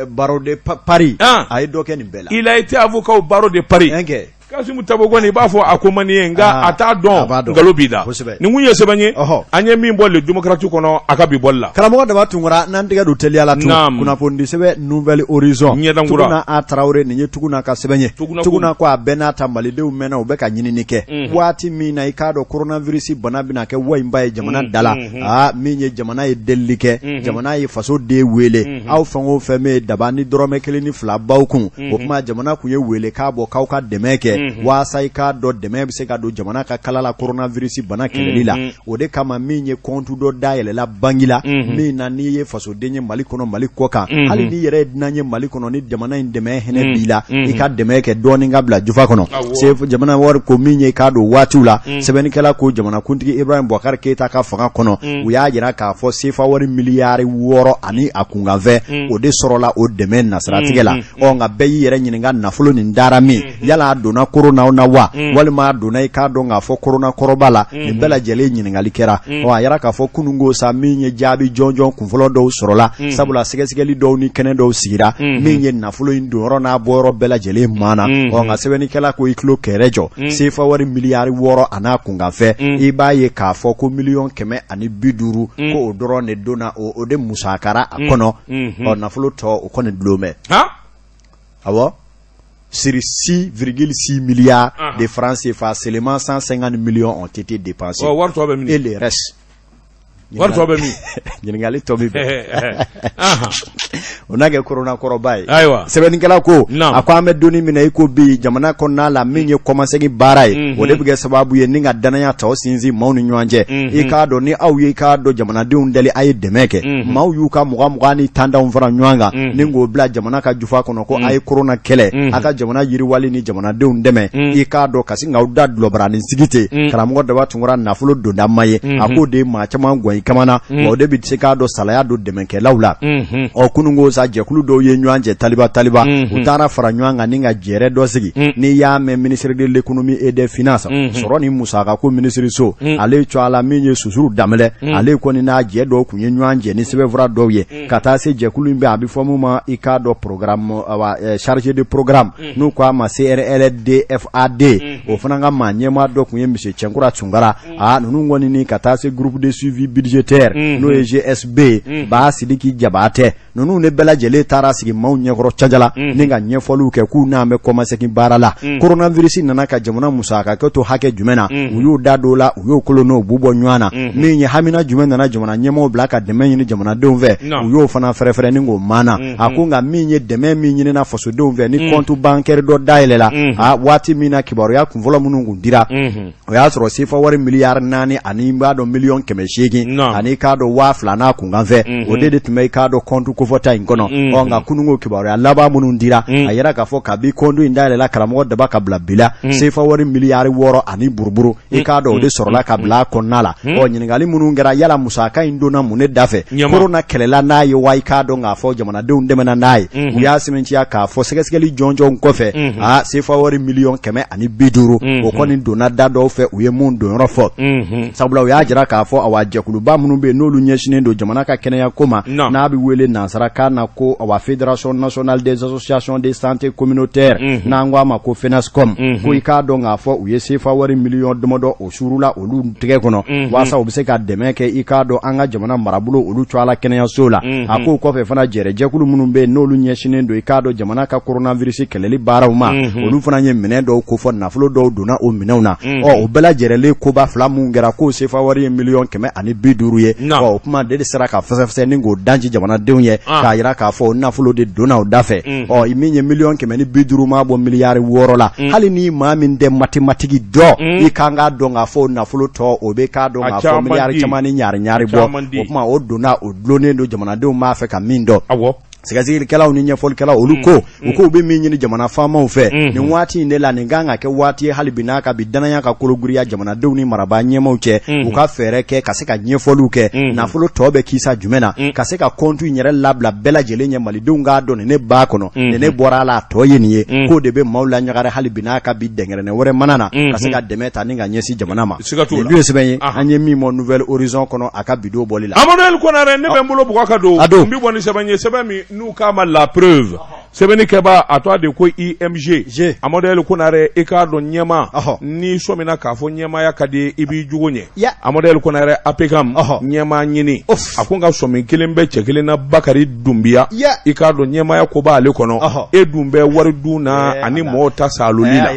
barreau de Paris a ye dɔ kɛ nin bɛɛ la il a été avocat au barreau de Paris kɛ Kasimu Tabo kɔni i b'a fɔ a ko man di ye nka a t'a dɔn nkalon b'i da nin kun ye sɛbɛn ye an ye min bɔ Le Démocrate kɔnɔ a ka bi bɔli la karamɔgɔ Daba Tunkara n'an tɛgɛ don teliya la tun kunnafonidi sɛbɛn Nouvel Horizon Tuguna A Tarawele nin ye Tuguna ka sɛbɛn ye Tuguna ko a bɛɛ n'a ta malidenw mɛnna u bɛ ka ɲinini kɛ waati min na i k'a dɔn coronavirus bana bɛna kɛ wayiba ye jamana da la aa min ye jamana ye delili kɛ jamana ye fasoden wele aw fɛn o fɛn bɛ daba ni dɔrɔmɛ kelen ni fila b'aw kun o tuma jamana tun ye wele k'a bɔ k'aw ka dɛmɛ kɛ waasa i k'a dɔn dɛmɛ bɛ se ka don jamana ka kala la coronavirus bana kɛlɛli la o de kama min ye compte dɔ dayɛlɛla banki la min na n'i ye fasoden ye Mali kɔnɔ Mali kɔ kan hali n'i yɛrɛ ye dunan ye Mali kɔnɔ ni jamana in dɛmɛ hinɛ b'i la i ka dɛmɛ kɛ dɔɔnin ka bila jufa kɔnɔ jamana wari ko min ye k'a don waatiw la sɛbɛnnikɛla ko jamanakuntigi Ibrahim Boubacar Keita ka fanga kɔnɔ u y'a jira k'a fɔ sefa wari miliyari 6 ani a kunkanfɛn o de sɔrɔla o dɛmɛ nasiratigɛ la ɔ nka bɛɛ y'i yɛrɛ ɲininka nafolo nin dara min yala a donna korona na wa walima a donna i k'a dɔn k'a fɔ korona kɔrɔba la nin bɛɛ lajɛlen ɲininkali kɛra ɔ a yira k'a fɔ kununko sa min ye jaabi jɔnjɔn kunfɔlɔ dɔw sɔrɔla sabula sɛgɛsɛgɛli dɔw ni kɛnɛ dɔw sigira min ye nafolo in donyɔrɔ n'a bɔyɔrɔ bɛɛ lajɛlen maana ɔ nka sɛbɛnnikɛla ko i tulo kɛrɛ jɔ sefa wari miliyari 6 a n'a kunkanfɛn i b'a ye k'a fɔ ko miliyɔn 150 ko o dɔrɔn de donna o de musakara a kɔnɔ ɔ nafolo tɔ o kɔni dulon bɛ awɔ sur 6,6 milliards de francs CFA seulement 150 millions ont été dépensés wari tɔ bɛ min et le reste wari tɔ bɛ min ɲininkali tɔ bɛ bɛn o n'a kɛ korona kɔrɔba ye ayiwa sɛbɛnnikɛla ko a ko an bɛ donni min na i ko bi jamana kɔnɔna la min ye kɔmasegin baara ye o de bɛ kɛ sababu ye ni ka danaya tɔ sinsin maaw ni ɲɔgɔn cɛ i k'a dɔn ni aw ye i k'a dɔn jamanadenw deli a ye dɛmɛ kɛ maaw y'u ka mugan mugan ni tantanw fara ɲɔgɔn kan ni k'o bila jamana ka jufa kɔnɔ ko a ye korona kɛlɛ a ka jamana yiriwali ni jamanadenw dɛmɛ i k'a dɔn ka sin k'aw da dulɔbaranin sigi ten karamɔgɔ Daba Tunkara nafolo donda ma ye a k'o de ye maa caman gɔn i kamana wa o de bɛ se k'a dɔn salaya don dɛmɛkɛlaw la ɔ kununko sa jɛkulu dɔw ye ɲɔgɔn cɛ taliba taliba u taara fara ɲɔgɔn kan ni ka jɛrɛ dɔ sigi n'i y'a mɛn ministre de l'économie et des finances sɔrɔ ni musaka ko minisiriso ale cɔ la min ye Susuru Danbɛlɛ ale kɔni n'a jɛ dɔw tun ye ɲɔgɔn jɛ ni sɛbɛnfura dɔw ye ka taa se jɛkulu in bɛ a bɛ fɔ min ma i k'a dɔn programme chargé de programme n'u ko a ma CRLDFAD o fana ka maa ɲɛmaa dɔ tun ye monsieur Cɛnkura Tunkara aa ninnu kɔni ni ka taa se groupe de suivi budgétaire n'o ye GSB Ba Sidiki Jabatɛ ninnu ne bɛɛ lajɛlen taara sigi maaw ɲɛkɔrɔ cajala ni ka ɲɛfɔliw kɛ k'u n'an bɛ kɔmasegin baara la coronavirus nana ka jamana musaka kɛ to hakɛ jumɛn na u y'u da don la u y'o kolo n'o b'u bɔ ɲɔgɔn na min ye hamina jumɛn nana jamana ɲɛmaaw bila ka dɛmɛ ɲini jamanadenw fɛ u y'o fana fɛrɛfɛrɛ ni k'o maana a ko nka min ye dɛmɛ min ɲinina fasodenw fɛ ni compte bancaire dɔ dayɛlɛla a waati min na kibaruya kunfɔlɔ minnu kun dira o y'a sɔrɔ sefa wari miliyari 4 ani b'a dɔn miliyɔn 800 ani k'a dɔn 2000 n'a kunkanfɛn o de tun bɛ i k'a dɔn compte kofɔta in kɔnɔ ɔ nka kununko kibaruya laban minnu dira a yira k'a fɔ kabi compte in dayɛlɛla karamɔgɔ Daba ka bila bi la sefa wari miliyari 6 ani buruburu i k'a dɔn o de sɔrɔla ka bila a kɔnɔna la ɔ ɲininkali minnu kɛra yala musaka in donna mun ne da fɛ korona kɛlɛla n'a ye wa i k'a dɔn k'a fɔ jamanadenw dɛmɛna n'a ye u y'a sɛmɛntiya k'a fɔ sɛgɛsɛgɛli jɔnjɔn kɔfɛ aa sefa wari miliyɔn 150 o kɔni donna da dɔw fɛ u ye mun donyɔrɔ fɔ sabula u y'a jira k'a fɔ awa jɛkuluba minnu bɛ yen n'olu ɲɛsinnen don jamana ka kɛnɛya ko ma n'a bɛ wele nansarakan na ko awa fédération nationale des associations de santé communautaire n'an ko a ma ko FENASCOM ko i k'a dɔn k'a fɔ u ye sefa wari miliyɔn damadɔ o suurula olu tɛgɛ kɔnɔ walasa u bɛ se ka dɛmɛ kɛ i k'a dɔn an ka jamana marabolo olu cogoya la kɛnɛyaso la a k'o kɔfɛ fana jɛrɛjɛkulu minnu bɛ yen n'olu ɲɛsinnen don i k'a dɔn jamana ka coronavirus kɛlɛli baaraw ma olu fana ye minɛn dɔw kofɔ nafolo dɔw donna o minɛnw na ɔ o bɛɛ lajɛlen koba fila mun kɛra k'o sefa wari ye miliyɔn 150 ye ɔ o kuma de sera ka fɛsɛfɛsɛ ni k'o danci jamanadenw ye k'a jira k'a fɔ o nafolo de donna o da fɛ ɔ min ye miliyɔn 150 ma bɔ miliyari 6 la hali ni maa min tɛ matematiki dɔn i kan k'a dɔn k'a fɔ o nafolo tɔ o bɛ k'a dɔn k'a fɔ miliyari caman ni ɲaari ɲaari bɔ o kuma o donna o dulonnen don jamanadenw b'a fɛ ka min dɔn sɛgɛsɛgɛlikɛlaw ni ɲɛfɔlikɛlaw olu ko u ko u bɛ min ɲini jamana faamaw fɛ nin waati in de la nin kan ka kɛ waati ye hali bi n'a ka bi danaya ka kologiriya jamanadenw ni marabaa ɲɛmaaw cɛ u ka fɛɛrɛ kɛ ka se ka ɲɛfɔliw kɛ nafolo tɔ bɛ kisa jumɛn na ka se ka kɔntu in yɛrɛ labila bɛɛ lajɛlen ɲɛ malidenw k'a dɔn nin ne b'a kɔnɔ nin ne bɔra a la a tɔ ye nin ye k'o de bɛ maaw laɲagari hali bi n'a ka bi dɛnkɛrɛnɛ wɛrɛ mana na ka se ka dɛmɛ ta ni ka ɲɛsin jamana ma nin dun ye sɛbɛn ye an ye min bɔ Nouvel Horizon kɔnɔ a ka bi don bɔli la Emmanuel Konare ne bɛ n bolo bugɔ ka don n bɛ bɔ ni sɛbɛn ye sɛbɛn min n'u k'a ma La Preuve. Sɛbɛnnikɛbaa a tɔgɔ de ko IMG Amadu El Konare, i k'a dɔn ɲɛmaa, n'i sɔmina k'a fɔ ɲɛmaaya ka di i b'i jogo ɲɛ. Amadu El Konare, APCAM ɲɛmaa ɲini, a ko nka sɔmi kelen bɛ cɛ kelen na, Bakari Dunbiya, i k'a dɔn ɲɛmaaya ko b'ale kɔnɔ, e dun bɛ wari dun na ani mɔgɔw ta saaloli la.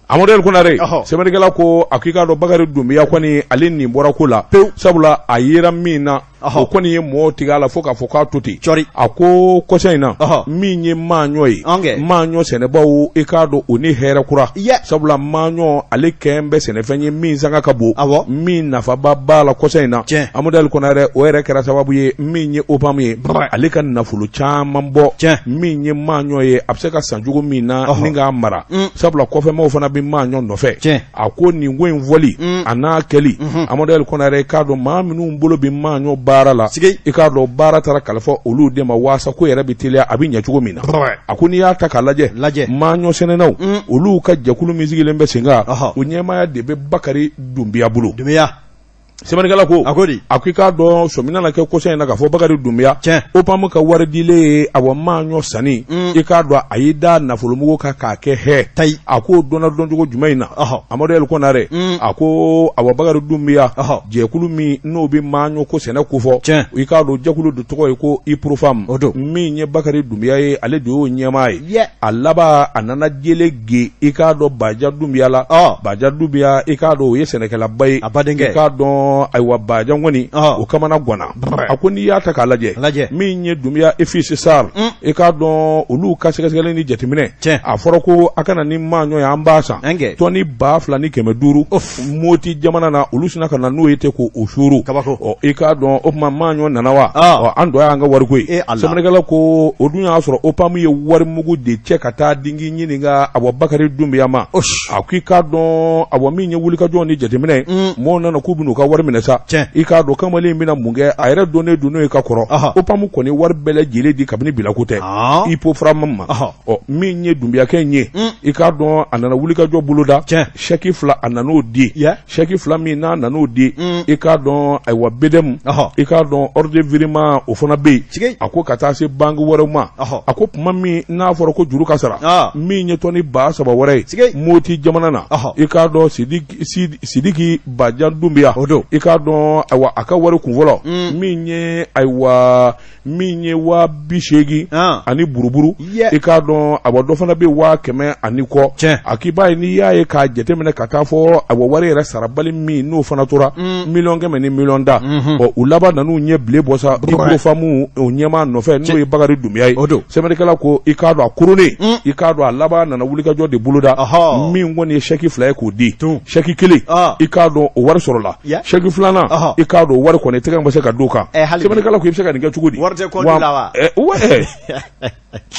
Amadu El Konare, sɛbɛnnikɛla ko a ko i k'a dɔn Bakari Dunbiya kɔni, ale nin bɔra ko la pewu, sabula a yera min na, o kɔni ye mɔgɔw tigɛ a la fo k'a fɔ k'a to ten. A ko kɔsa in na, min ye maaɲɔ ye, maaɲɔ sɛnɛbaw, i k'a dɔn o ni hɛrɛ kura, sabula maaɲɔ ale kɛn bɛ sɛnɛfɛn ye min sanga ka bon, min nafaba b'a la kɔsa in na. Amadu El Konare, o yɛrɛ kɛra sababu ye min ye OPAM ye, ale ka nafolo caman bɔ min ye maaɲɔ ye, a bɛ se ka san cogo min na ni k'a mara, sabula kɔfɛmaaw fana bɛ maaɲɔ nɔfɛ. A ko nin ko in fɔli a n'a kɛli, Amadu El Konare, i k'a dɔn maa minnu bolo bɛ maaɲɔ baara la, i k'a dɔn baara taara kalifa olu de ma waasa ko yɛrɛ bɛ teliya, a bɛ ɲɛ cogo min na. A ko n'i y'a ta k'a lajɛ, maaɲɔ sɛnɛnaw olu ka jɛkulu min sigilen bɛ sen kan, o ɲɛmaaya de bɛ Bakari Dunbiya bolo. Sɛbɛnnikɛla ko a ko di? A ko i k'a dɔn sɔmi nana kɛ kɔsa in na k'a fɔ Bakari Dunbiya, OPAM ka wari dilen ye, awa maaɲɔ sanni, i k'a dɔn a y'i da nafolomugu kan k'a kɛ hɛ. A k'o dɔnna dɔncogo jumɛn in na? Amadu El Konare, a ko awa Bakari Dunbiya, jɛkulu min n'o bɛ maaɲɔ ko sɛnɛ kofɔ, i k'a dɔn jɛkulu de tɔgɔ ye ko IPROFAM, min ye Bakari Dunbiya ye, ale de y'o ɲɛmaa ye. A laban a nana jele ge, i k'a dɔn Baja Dunbiya la. Baja Dunbiya, i k'a dɔn o ye sɛnɛkɛlaba ye, a badenkɛ, i k'a dɔn ayiwa Baja kɔni o kamana ganna. A ko n'i y'a ta k'a lajɛ, min ye Dunbiya et fils SARL, i k'a dɔn olu ka sɛgɛsɛgɛli ni jateminɛ, a fɔra ko a ka na ni maaɲɔ ye, an b'a san tɔni 2500 Moti jamana na, olu sinna ka na n'o ye ten k'o suuru. Ɔ, i k'a dɔn o tuma maaɲɔ nana wa? Ɔ, an dɔ y'an ka wariko ye. Sɛbɛnnikɛla ko o dun y'a sɔrɔ OPAM ye warimugu de cɛ ka taa di k'i ɲininka awa Bakari Dunbiya ma. A ko i k'a dɔn awa min ye wulikajɔ ni jateminɛ, mɔgɔw nana k'u bɛn'u ka wari minɛ sa, i k'a dɔn kamalen in bɛna mun kɛ, a yɛrɛ donnen don n'o ye ka kɔrɔ. OPAM kɔni wari bɛɛ lajɛlen di kabini bilako tɛ IPROFAM ma. Ɔ, min ye Dunbiyakɛ in ye, i k'a dɔn a nana wulikajɔ boloda, sɛki fila a nan'o di, sɛki fila min n'a nan'o di, i k'a dɔn ayiwa BDM, i k'a dɔn ordre de virement o fana bɛ yen. A ko ka taa se banque wɛrɛw ma. A ko tuma min n'a fɔra ko juru ka sara, min ye tɔni 3000 wɛrɛ ye Moti jamana na, i k'a dɔn Sidiki Bajan Dunbiya, i k'a dɔn ayiwa a ka wari kunfɔlɔ min ye ayiwa min ye 80,000 ani buruburu, i k'a dɔn awa dɔ fana bɛ 100,000 ani kɔ. A k'i b'a ye n'i y'a ye k'a jateminɛ ka taa fɔ awa wari yɛrɛ sarabali min n'o fana tora 100,000,000 ni 10,000,000. Ɔ, u laban nan'u ɲɛ bilen bɔ sa IPROFAM o ɲɛmaa nɔfɛ, n'o ye Bakari Dunbiya ye. Sɛbɛnnikɛla ko i k'a dɔn a koronnen, i k'a dɔn a laban nana wulikajɔ de boloda, min kɔni ye sɛki fila ye k'o di. Sɛki kelen, i k'a dɔn o wari sɔrɔla. Sɛki filanan, i k'a dɔn wari kɔni tɛgɛ ma se ka d'o kan. Sɛbɛnnikɛla ko i bɛ se ka nin kɛ cogo di?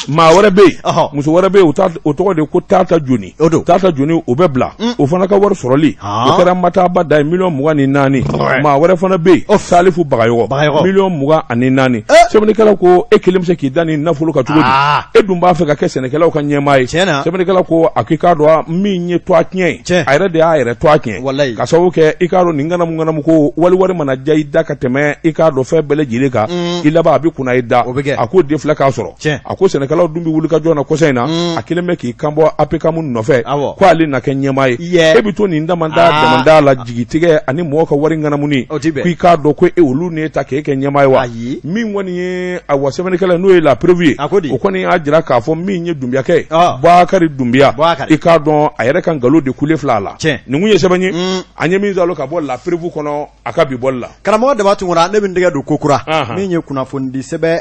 Maa wɛrɛ bɛ yen, muso wɛrɛ bɛ yen, o tɔgɔ de ko Tata Joni. Tata Joni, o bɛ bila, o fana ka wari sɔrɔli o kɛra mataba da ye, 24,000,000. Maa wɛrɛ fana bɛ yen, Salifu Bagayɔgɔ, 24,000,000. Sɛbɛnnikɛla ko e kelen bɛ se k'i da ni nafolo kan cogo di? E dun b'a fɛ ka kɛ sɛnɛkɛlaw ka ɲɛmaa ye. Sɛbɛnnikɛla ko a k'i k'a dɔn min ye tɔgɔ tiɲɛ ye, a yɛrɛ de y'a yɛrɛ tɔgɔ tiɲɛ, ka sababu kɛ i k'a dɔn nin ŋanamu ŋanamu ko wali wari mana diya i da ka tɛmɛ i k'a dɔn fɛn bɛɛ lajɛlen kan, i laban a bɛ kunna i da. A ko den filɛ k'a sɔrɔ. A ko sɛnɛkɛlaw dun bɛ wuli ka jɔ na kɔsa in na, a kelen bɛ k'i kanbɔ APCAM nɔfɛ ko ale na kɛ ɲɛmaa ye. E bɛ to nin damanda damanda la, jigitigɛ ani mɔgɔ ka wari ŋanamuni, ko i k'a dɔn ko e olu ne ta k'e kɛ ɲɛmaa ye wa? Min kɔni ye awa sɛbɛnnikɛla n'o ye La Preuve ye, o kɔni y'a jira k'a fɔ min ye Dunbiyakɛ ye, Bakari Dunbiya, i k'a dɔn a yɛrɛ ka nkalon de kulen filɛ a la. Nin kun ye sɛbɛn ye an ye min sɔrɔ ka bɔ La Preuve kɔnɔ a ka bi bɔli la. Karamɔgɔ Daba Tunkara, ne bɛ n tɛgɛ don kokura min ye kunnafonidi sɛbɛn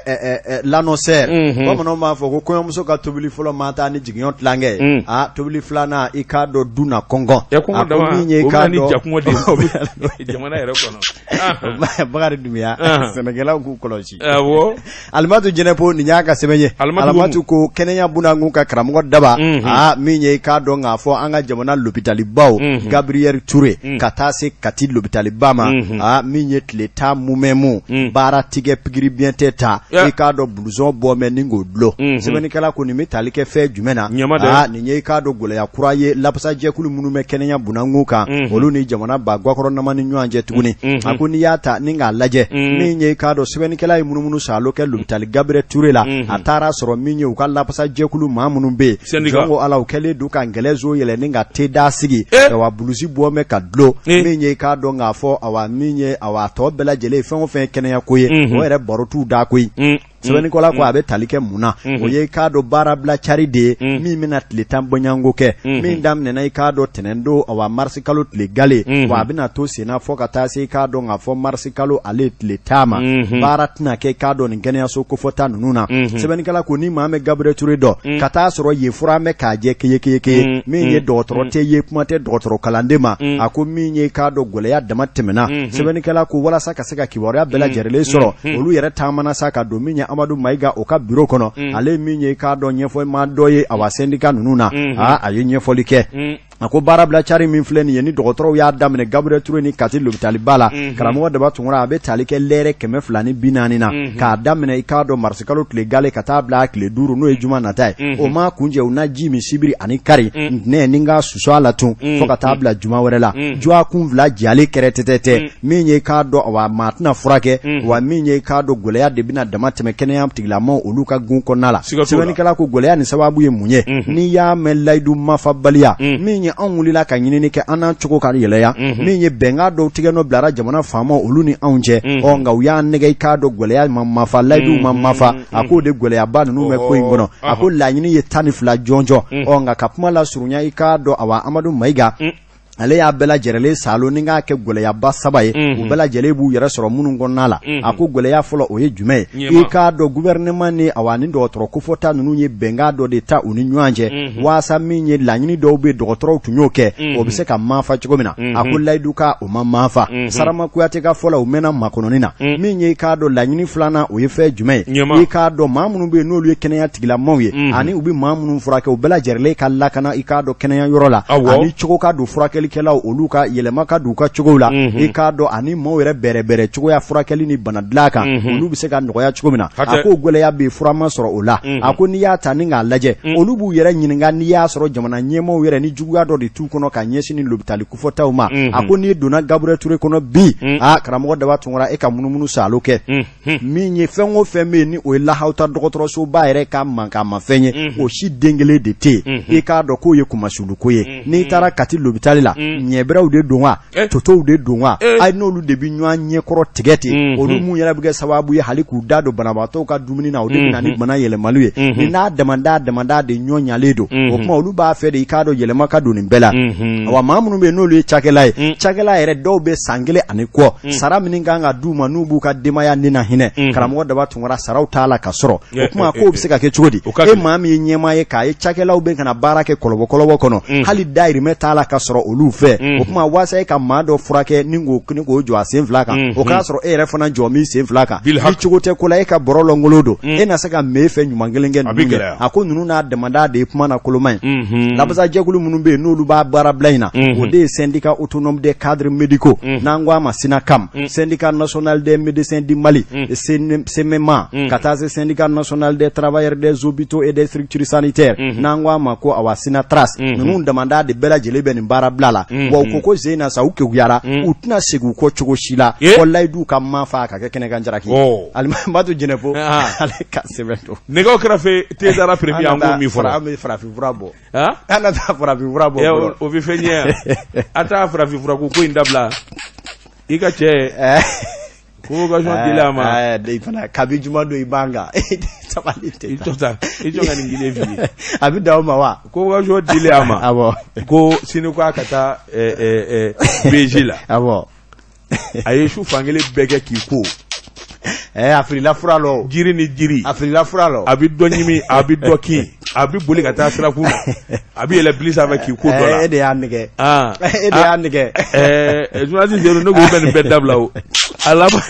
L'Annonceur. Bamananw b'a fɔ ko kɔɲɔmuso ka tobili fɔlɔ ma taa ni jigiɲɔ tilankɛ ye, aa tobili filanan i k'a dɔn du na kɔngɔ. A ko min ye i k'a dɔn jamana yɛrɛ kɔnɔ. Bakari Dunbiya, sɛnɛkɛlaw k'u kɔlɔsi. Alimatu Jɛnɛpo, nin y'a ka sɛbɛn ye. Alimatu ko kɛnɛya bunakun kan karamɔgɔ Daba, aa min ye i k'a dɔn k'a fɔ an ka jamana lopitalibaw, Gabriel Touré ka taa se Kati lopitaliba ma, aa min ye tile 10 mumɛ mu baara tigɛ pikiri biɲɛ tɛ ta, i k'a dɔn blouson bɔ mɛ ni k'o dulon. dulon. Sɛbɛnnikɛla ko nin bɛ tali kɛ fɛn jumɛn na? Aa, nin ye i k'a dɔn gɛlɛya kura ye lapasajɛkulu minnu bɛ kɛnɛya bunakun kan, olu ni jamana ba gakɔrɔnama ni ɲɔgɔn cɛ tuguni. A ko n'i y'a ta ni k'a lajɛ, min ye i k'a dɔn sɛbɛnnikɛla ye munumunu saalo kɛ lopitali Gabriel Ture la, a taara sɔrɔ min ye u ka lapasajɛkulu maa minnu bɛ yen, jɔn ko Ala, u kɛlen don ka ngɛlɛso yɛlɛ ni ka teda sigi, awa bulusi bɔ bɛ ka dulon, min ye i k'a dɔn k'a fɔ awa min ye awa tɔ bɛɛ lajɛlen fɛn o fɛn ye kɛnɛya ko ye, o yɛrɛ baro t'u da koyi. Sɛbɛnnikɛla ko a bɛ tali kɛ mun na? O ye i k'a dɔn baarabila cari de ye min bɛna tile 10 bɔɲɔgɔnko kɛ, min daminɛna i k'a dɔn tɛnɛndon, awa marisi kalo tile gale, wa a bɛna to senna fo ka taa se i k'a dɔn k'a fɔ marisi kalo ale tile 10 ma. Baara tɛna kɛ i k'a dɔn nin kɛnɛyaso kofɔta ninnu na. Sɛbɛnnikɛla ko ni maa bɛ Gabriel Ture dɔn, ka taa sɔrɔ yen fura bɛ k'a jɛ keyekeye, min ye dɔgɔtɔrɔ tɛ ye, kuma tɛ dɔgɔtɔrɔ kalanden ma. A ko min ye i k'a dɔn gɛlɛya dama tɛmɛna. Sɛbɛnnikɛla ko walasa ka se ka kibaruya bɛɛ lajɛlen sɔrɔ, olu yɛrɛ taamana sa ka don min ye Amadu Mayiga o ka biro kɔnɔ, ale min ye i k'a dɔn ɲɛfɔmaa dɔ ye awa sɛndika ninnu na. Aa, a ye ɲɛfɔli kɛ. A ko baarabila cari min filɛ nin ye, ni dɔgɔtɔrɔw y'a daminɛ Gabriel Ture ni Kati lopitaliba la, karamɔgɔ Daba Tunkara, a bɛ tali kɛ lɛrɛ 240 na, k'a daminɛ i k'a dɔn marisikalo tile gale ka taa bila a tile 5, n'o ye juma nata ye. O ma kuncɛ, u na ji min sibiri ani kari, ntɛnɛn ni ka susu a la tun fo ka taa bila juma wɛrɛ la. Dɔgɔkun 2 jalen kɛrɛtɛtɛ, min ye k'a dɔn awa maa tɛna furakɛ, wa min ye k'a dɔn gɛlɛya de bɛna dama tɛmɛ kɛnɛya tigilamaw olu ka gun kɔnɔna la. Sɛbɛnnikɛla ko gɛlɛya nin sababu ye mun ye? N'i y'a mɛn layidu mafabaliya, min ye anw wulila ka ɲinini kɛ an n'an cogo ka yɛlɛya, min ye bɛnkan dɔw tigɛ nɔ bilara jamana faamaw olu ni anw cɛ, ɔ nka u y'an nɛgɛ i k'a dɔn gɛlɛya ma mafa, layidu ma mafa. A k'o de gɛlɛyaba ninnu bɛ ko in kɔnɔ. A ko laɲini ye 12 jɔnjɔn. Ɔ nka ka kuma lasurunya, i k'a dɔn awa Amadu Mayiga, ale y'a bɛɛ lajɛlen saalo ni k'a kɛ gɛlɛyaba 3 ye, u bɛɛ lajɛlen b'u yɛrɛ sɔrɔ minnu kɔnɔna la. A ko gɛlɛya fɔlɔ, o ye jumɛn ye? I k'a dɔn gouvernement ni awa ni dɔgɔtɔrɔ kofɔta ninnu ye bɛnkan dɔ de ta u ni ɲɔgɔn cɛ, waasa min ye laɲini dɔw bɛ dɔgɔtɔrɔw tun y'o kɛ, o bɛ se ka mafa cogo min na. A ko layidu ka o ma mafa. Sarama Kuyate ka fɔ la, u mɛnna makɔnɔni na. Min ye i k'a dɔn laɲini filanan, o ye fɛn jumɛn ye? I k'a dɔn maa minnu bɛ yen n'olu ye kɛnɛya tigilamaw ye, ani u bɛ maa minnu furakɛ, u bɛɛ lajɛlen ka lakana i k'a dɔn kɛnɛya yɔrɔ la, ani cogo ka don furakɛlikɛlaw olu ka yɛlɛma ka don u ka cogow la, i k'a dɔn ani maaw yɛrɛ bɛrɛbɛrɛ cogoya furakɛli ni bana dilan kan, olu bɛ se ka nɔgɔya cogo min na. A ko gɛlɛya bɛ fura ma sɔrɔ o la. A ko n'i y'a ta ni k'a lajɛ, olu b'u yɛrɛ ɲininka n'i y'a sɔrɔ jamana ɲɛmaaw yɛrɛ ni juguya dɔ de t'u kɔnɔ ka ɲɛsin ni lopitali kofɔtaw ma. A ko n'i donna Gabriel Ture kɔnɔ bi, aa karamɔgɔ Daba Tunkara, e ka munumunu saalo kɛ, min ye fɛn o fɛn bɛ yen ni o ye lahawuta dɔgɔtɔrɔsoba yɛrɛ ka mankanmafɛn ye, o si den kelen de tɛ yen. I k'a dɔn k'o ye kunmasuluko ye. N'i taara Kati lopitali la, ɲɛbɛrɛw de don wa, totow de don wa, ayi n'olu de bɛ ɲɔgɔn ɲɛkɔrɔ tigɛ ten, olu mun yɛrɛ bɛ kɛ sababu ye hali k'u da don banabaatɔw ka dumuni na, o de bɛ na ni bana yɛlɛmali ye. Ni n'a damada damada de ɲɔ ɲalen don, o tuma olu b'a fɛ de i k'a dɔn yɛlɛma ka don nin bɛɛ la. Awa maa minnu bɛ yen n'olu ye cakɛla ye, cakɛla yɛrɛ dɔw bɛ san kelen ani kɔ, sara min kan ka d'u ma n'u b'u ka denbaya ni na hinɛ, karamɔgɔ Daba Tunkara, saraw t'a la ka sɔrɔ. O tuma k'o bɛ se ka kɛ cogo di? E maa min ye ɲɛmaa ye k'a ye cakɛlaw bɛ ka na baara kɛ kɔlɔbɔ kɔnɔ, hali dayirimɛ t'a la ka sɔrɔ olu fɛ. O tuma waasa e ka maa dɔ furakɛ ni k'o jɔ a sen fila kan, o k'a sɔrɔ e yɛrɛ fana jɔ b'i sen fila kan, ni cogo tɛ ko la, e ka bɔrɔ lankolon don, e na se ka mee fɛ ɲuman kelen kɛ ninnu ye? A ko ninnu n'a damada de ye kuma na koloma ye. Lafasajɛkulu minnu bɛ yen n'olu b'a baarabila in na, o de ye syndicat autonome des cadres médicaux, n'an ko a ma SYNACAM, syndicat national des médecins du Mali, SYMEMA, ka taa se syndicat national des travailleurs des hôpitaux et des structures sanitaires, n'an ko a ma ko awa SYNATRAS. Ninnu damada de bɛɛ lajɛlen bɛ nin baarabila la. Wa u ko sen na sa, u kekuyara, u tɛna segin u kɔ cogo si la ko layidu ka mafa ka kɛ kɛnɛkan jaraki. Alimatu Jɛnɛfo, ale ka sɛbɛn don. Nɛgɛw kɛrɛfɛ tezara premier, an b'o min fɔlɔ, an bɛ farafin fura bɔ. An na taa farafin fura bɔ. O bɛ fɛn ɲɛ, a taa farafin fura ko in dabila i ka cɛ convocation dilen a ma. Fana kabi juma don i b'an kan, sabali tɛ. I jɔ ta, i jɔ ka nin kelen f'i ye. A bɛ dan o ma wa? Convocation dilen a ma. Awɔ. Ko sini ko a ka taa BG la. Awɔ. A ye su fankelen bɛɛ kɛ k'i ko. A filila fura la. Jiri ni jiri. A filila fura la. A bɛ dɔ ɲimi, a bɛ dɔ kin, a bɛ boli ka taa sirakun na, a bɛ yɛlɛ bili sanfɛ k'i ko dɔ la. E de y'a nɛgɛ. E de y'a nɛgɛ. Journaliste Seydou, ne ko i bɛ nin bɛɛ dabila o. A laban.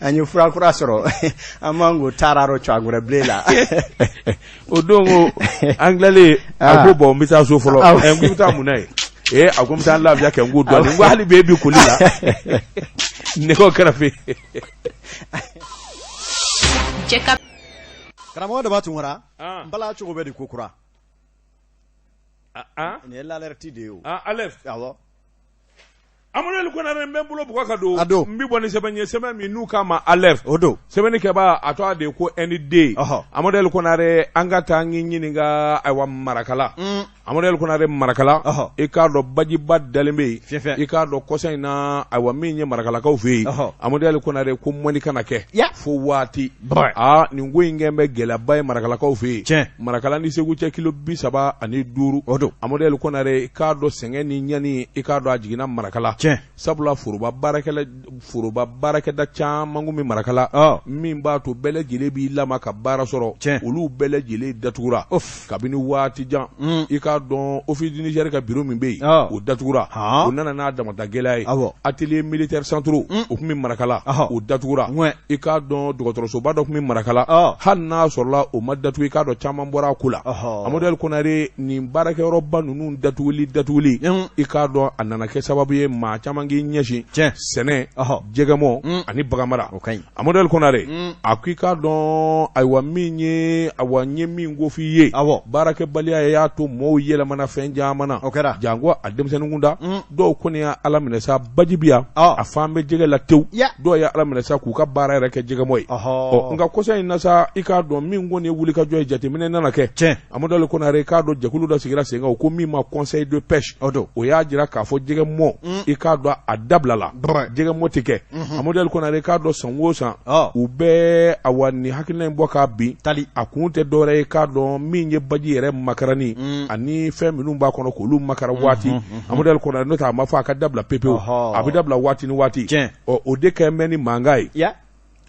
An ye fura kura sɔrɔ, an b'an ko taara rɔ cɛkɔrɔ bilen la. O don ko an tilalen, a ko bon, n bɛ taa so fɔlɔ. N ko i bɛ taa mun na yen? Ee, a ko n bɛ taa n lafiya kɛ n ko dɔɔnin. N ko hali bi e bɛ koli la. Nɛgɛw kɛrɛfɛ. Karamɔgɔ Daba Tunkara, n bala cogo bɛ di ko kura? Nin ye l'alerte de ye o. Alerte. Awɔ. Amadu El Konare, n bɛ n bolo bugɔ ka don. A don. N bɛ bɔ ni sɛbɛn ye, sɛbɛn min n'u k'a ma alerte. O don. Sɛbɛnnikɛbaa, a tɔgɔ de ye ko ND. Amadu El Konare, an ka taa n k'i ɲininka, ayiwa, Marakala. Amadu El Konare, Marakala, i k'a dɔn bajiba dalen bɛ yen. I k'a dɔn kɔsa in na, ayiwa, min ye Marakalakaw fɛ yen, Amadu El Konare, ko mɔni kana kɛ fo waati. Aa, nin ko in kɛlen bɛ gɛlɛyaba ye Marakalakaw fɛ yen. Marakala ni Segu cɛ kilo 35. O don. Amadu El Konare, i k'a dɔn sɛgɛn ni ɲani, i k'a dɔn a jiginna Marakala. Sabula foroba baarakɛla, foroba baarakɛda caman kun bɛ Marakala min b'a to bɛɛ lajɛlen b'i lama ka baara sɔrɔ, olu bɛɛ lajɛlen datugura kabini waati jan. I k'a dɔn Office du Niger ka bureau min bɛ yen, o datugura, o nana n'a damata gɛlɛya ye. Atelier militaire centraux, o tun bɛ Marakala, o datugura. I k'a dɔn dɔgɔtɔrɔsoba dɔ tun bɛ Marakala, hali n'a sɔrɔla o ma datugu, i k'a dɔn caman bɔra a ko la. Amadu El Konare, nin baarakɛyɔrɔba ninnu datuguli, i k'a dɔn a nana kɛ sababu ye maa caman k'i ɲɛsin sɛnɛ, jɛgɛmɔ ani baganmara. Amadu El Konare, a ko i k'a dɔn, ayiwa, min ye, ayiwa, n ye min ko f'i ye, baarakɛbaliya y'a to mɔgɔw yɛlɛmana fɛn caman na. O kɛra. Janko a denmisɛnnin kunda, dɔw kɔni y'a ala minɛ sa, baji bi yan, a fan bɛ jɛgɛ la tewu, dɔw y'a ala minɛ sa k'u ka baara yɛrɛ kɛ jɛgɛmɔ ye. Ɔ, nka kɔsa in na sa, i k'a dɔn min kɔni ye wulikajɔ ye, jateminɛ nana kɛ. Amadu El Konare, i k'a dɔn jɛkulu dɔ sigira sen kan, o ko min ma conseil de pêche, o y'a jira k'a fɔ jɛgɛmɔ, i k'a dɔn a dabilala, jɛgɛmɔ tɛ kɛ. Amadu El Konare, i k'a dɔn san o san u bɛ, awa, nin hakilina in bɔ k'a bin. A kun tɛ dɔwɛrɛ ye, k'a dɔn min ye baji yɛrɛ makarani ani fɛn minnu b'a kɔnɔ, k'olu makara waati. Amadu El Konare, n'o tɛ a ma fɔ a ka dabila pepewu, a bɛ dabila waati ni waati. Ɔ, o de kɛ bɛ ni mankan ye.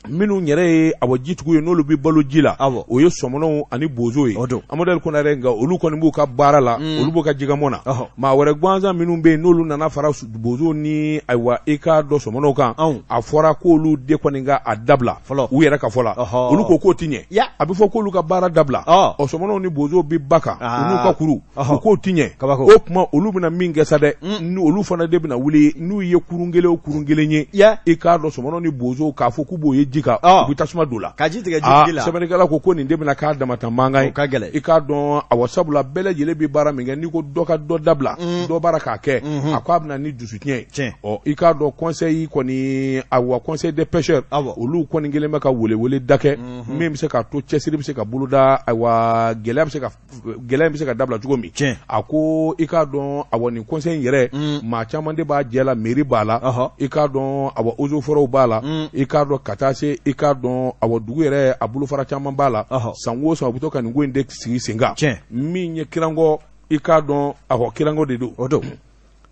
Minnu yɛrɛ ye, awa, jitigiw ye, n'olu bɛ balo ji la, o ye sɔmɔnɔw ani bozo ye, Amadu El Konare. Nka olu kɔni b'u ka baara la, olu b'u ka jɛgɛmɔ na. Maa wɛrɛ gansan minnu bɛ yen, n'olu nana fara bozo ni, ayiwa, i k'a dɔn sɔmɔnɔw kan, a fɔra k'olu de kɔni ka a dabila u yɛrɛ ka fɔ la. Olu ko k'o tɛ ɲɛ. A bɛ fɔ k'olu ka baara dabila, ɔ, sɔmɔnɔw ni bozow bɛ ba kan, u n'u ka kuru, u k'o tɛ ɲɛ. O tuma olu bɛna min kɛ sa dɛ, ni olu fana de bɛna wuli, n'u ye kurun kelen o kurun kelen ye, i k'a dɔn sɔmɔnɔ ni bozow k'a fɔ k'u b'o ye ji kan, u bɛ tasuma don la ka ji tigɛ jitigi la. Sɛbɛnnikɛla ko nin de bɛna k'a damata mankan ye. Ka gɛlɛn. I k'a dɔn, awa, sabula bɛɛ lajɛlen bɛ baara min kɛ, n'i ko dɔ ka dɔ dabila, dɔ baara k'a kɛ, a ko a bɛna ni dusutiɲɛ ye. Ɔ, i k'a dɔn conseil kɔni, awa, conseil des pêcheurs, olu kɔni kɛlen bɛ ka welewele da kɛ min bɛ se k'a to cɛsiri bɛ se ka boloda, ayiwa, gɛlɛya bɛ se ka gɛlɛya bɛ se ka dabila cogo min. A ko i k'a dɔn, awa, nin conseil in yɛrɛ, maa caman de b'a jɛ la. Mairie b'a la, i k'a dɔn, awa, eaux et forêts b'a la, i k'a dɔn ka taa se, i k'a dɔn, awa, dugu yɛrɛ a bolofara caman b'a la. San o san u bɛ to ka nin ko in de sigi sen kan. Min ye Kirango, i k'a dɔn, awɔ, Kirango de don. O don.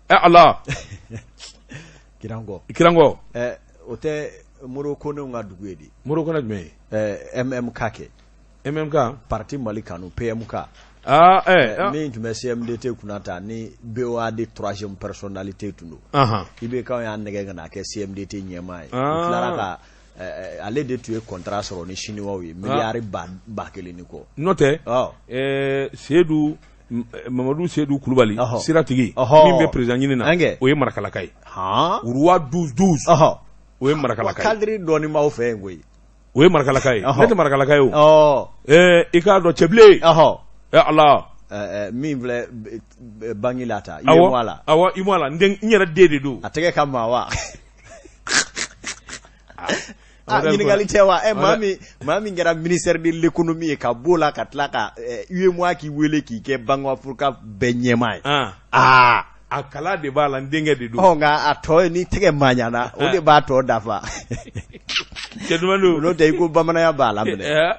Ɛ Ala! Kirango. Kirango. O tɛ Modibo Konew ka dugu ye di? Modibo Kone jumɛn ye? MMK kɛ. MMK. Parti Mali Kanu, PMK. Ah, eh, min tun bɛ CMDT kunna ta ni BOAD troisième personnalité tun don. IBK y'a nɛgɛ ka n'a kɛ CMDT ɲɛmaa ye. U tilara ka ale de tun ye contrat sɔrɔ ni chinois ye miliyari 1000 ni kɔ. N'o tɛ, Seyidu Mamadu Seyidu Kulubali, siratigi min bɛ président ɲini na, o ye Marakalaka ye. Roi 12 12, o ye Marakalaka ye. Cadre dɔɔni b'aw fɛ yen koyi. O ye Marakalaka ye. Ne tɛ Marakalaka ye o. I k'a dɔn cɛbilen. Ala! Min filɛ banque la ta, UEMOA la. Awɔ, UEMOA la, n yɛrɛ den de don. A tɛgɛ ka maa wa? Ɲininkali tɛ wa? Maa min kɛra ministère de l'économie ye ka b'o la ka tila ka UEMOA k'i wele k'i kɛ Banque Africa bɛɛ ɲɛmaa ye. Aa! A kala de b'a la, n denkɛ de don. Nka a tɔ ye ni tɛgɛ maɲana, o de b'a tɔ dafa. Cɛ duman don. N'o tɛ i ko bamananya b'a la minɛ.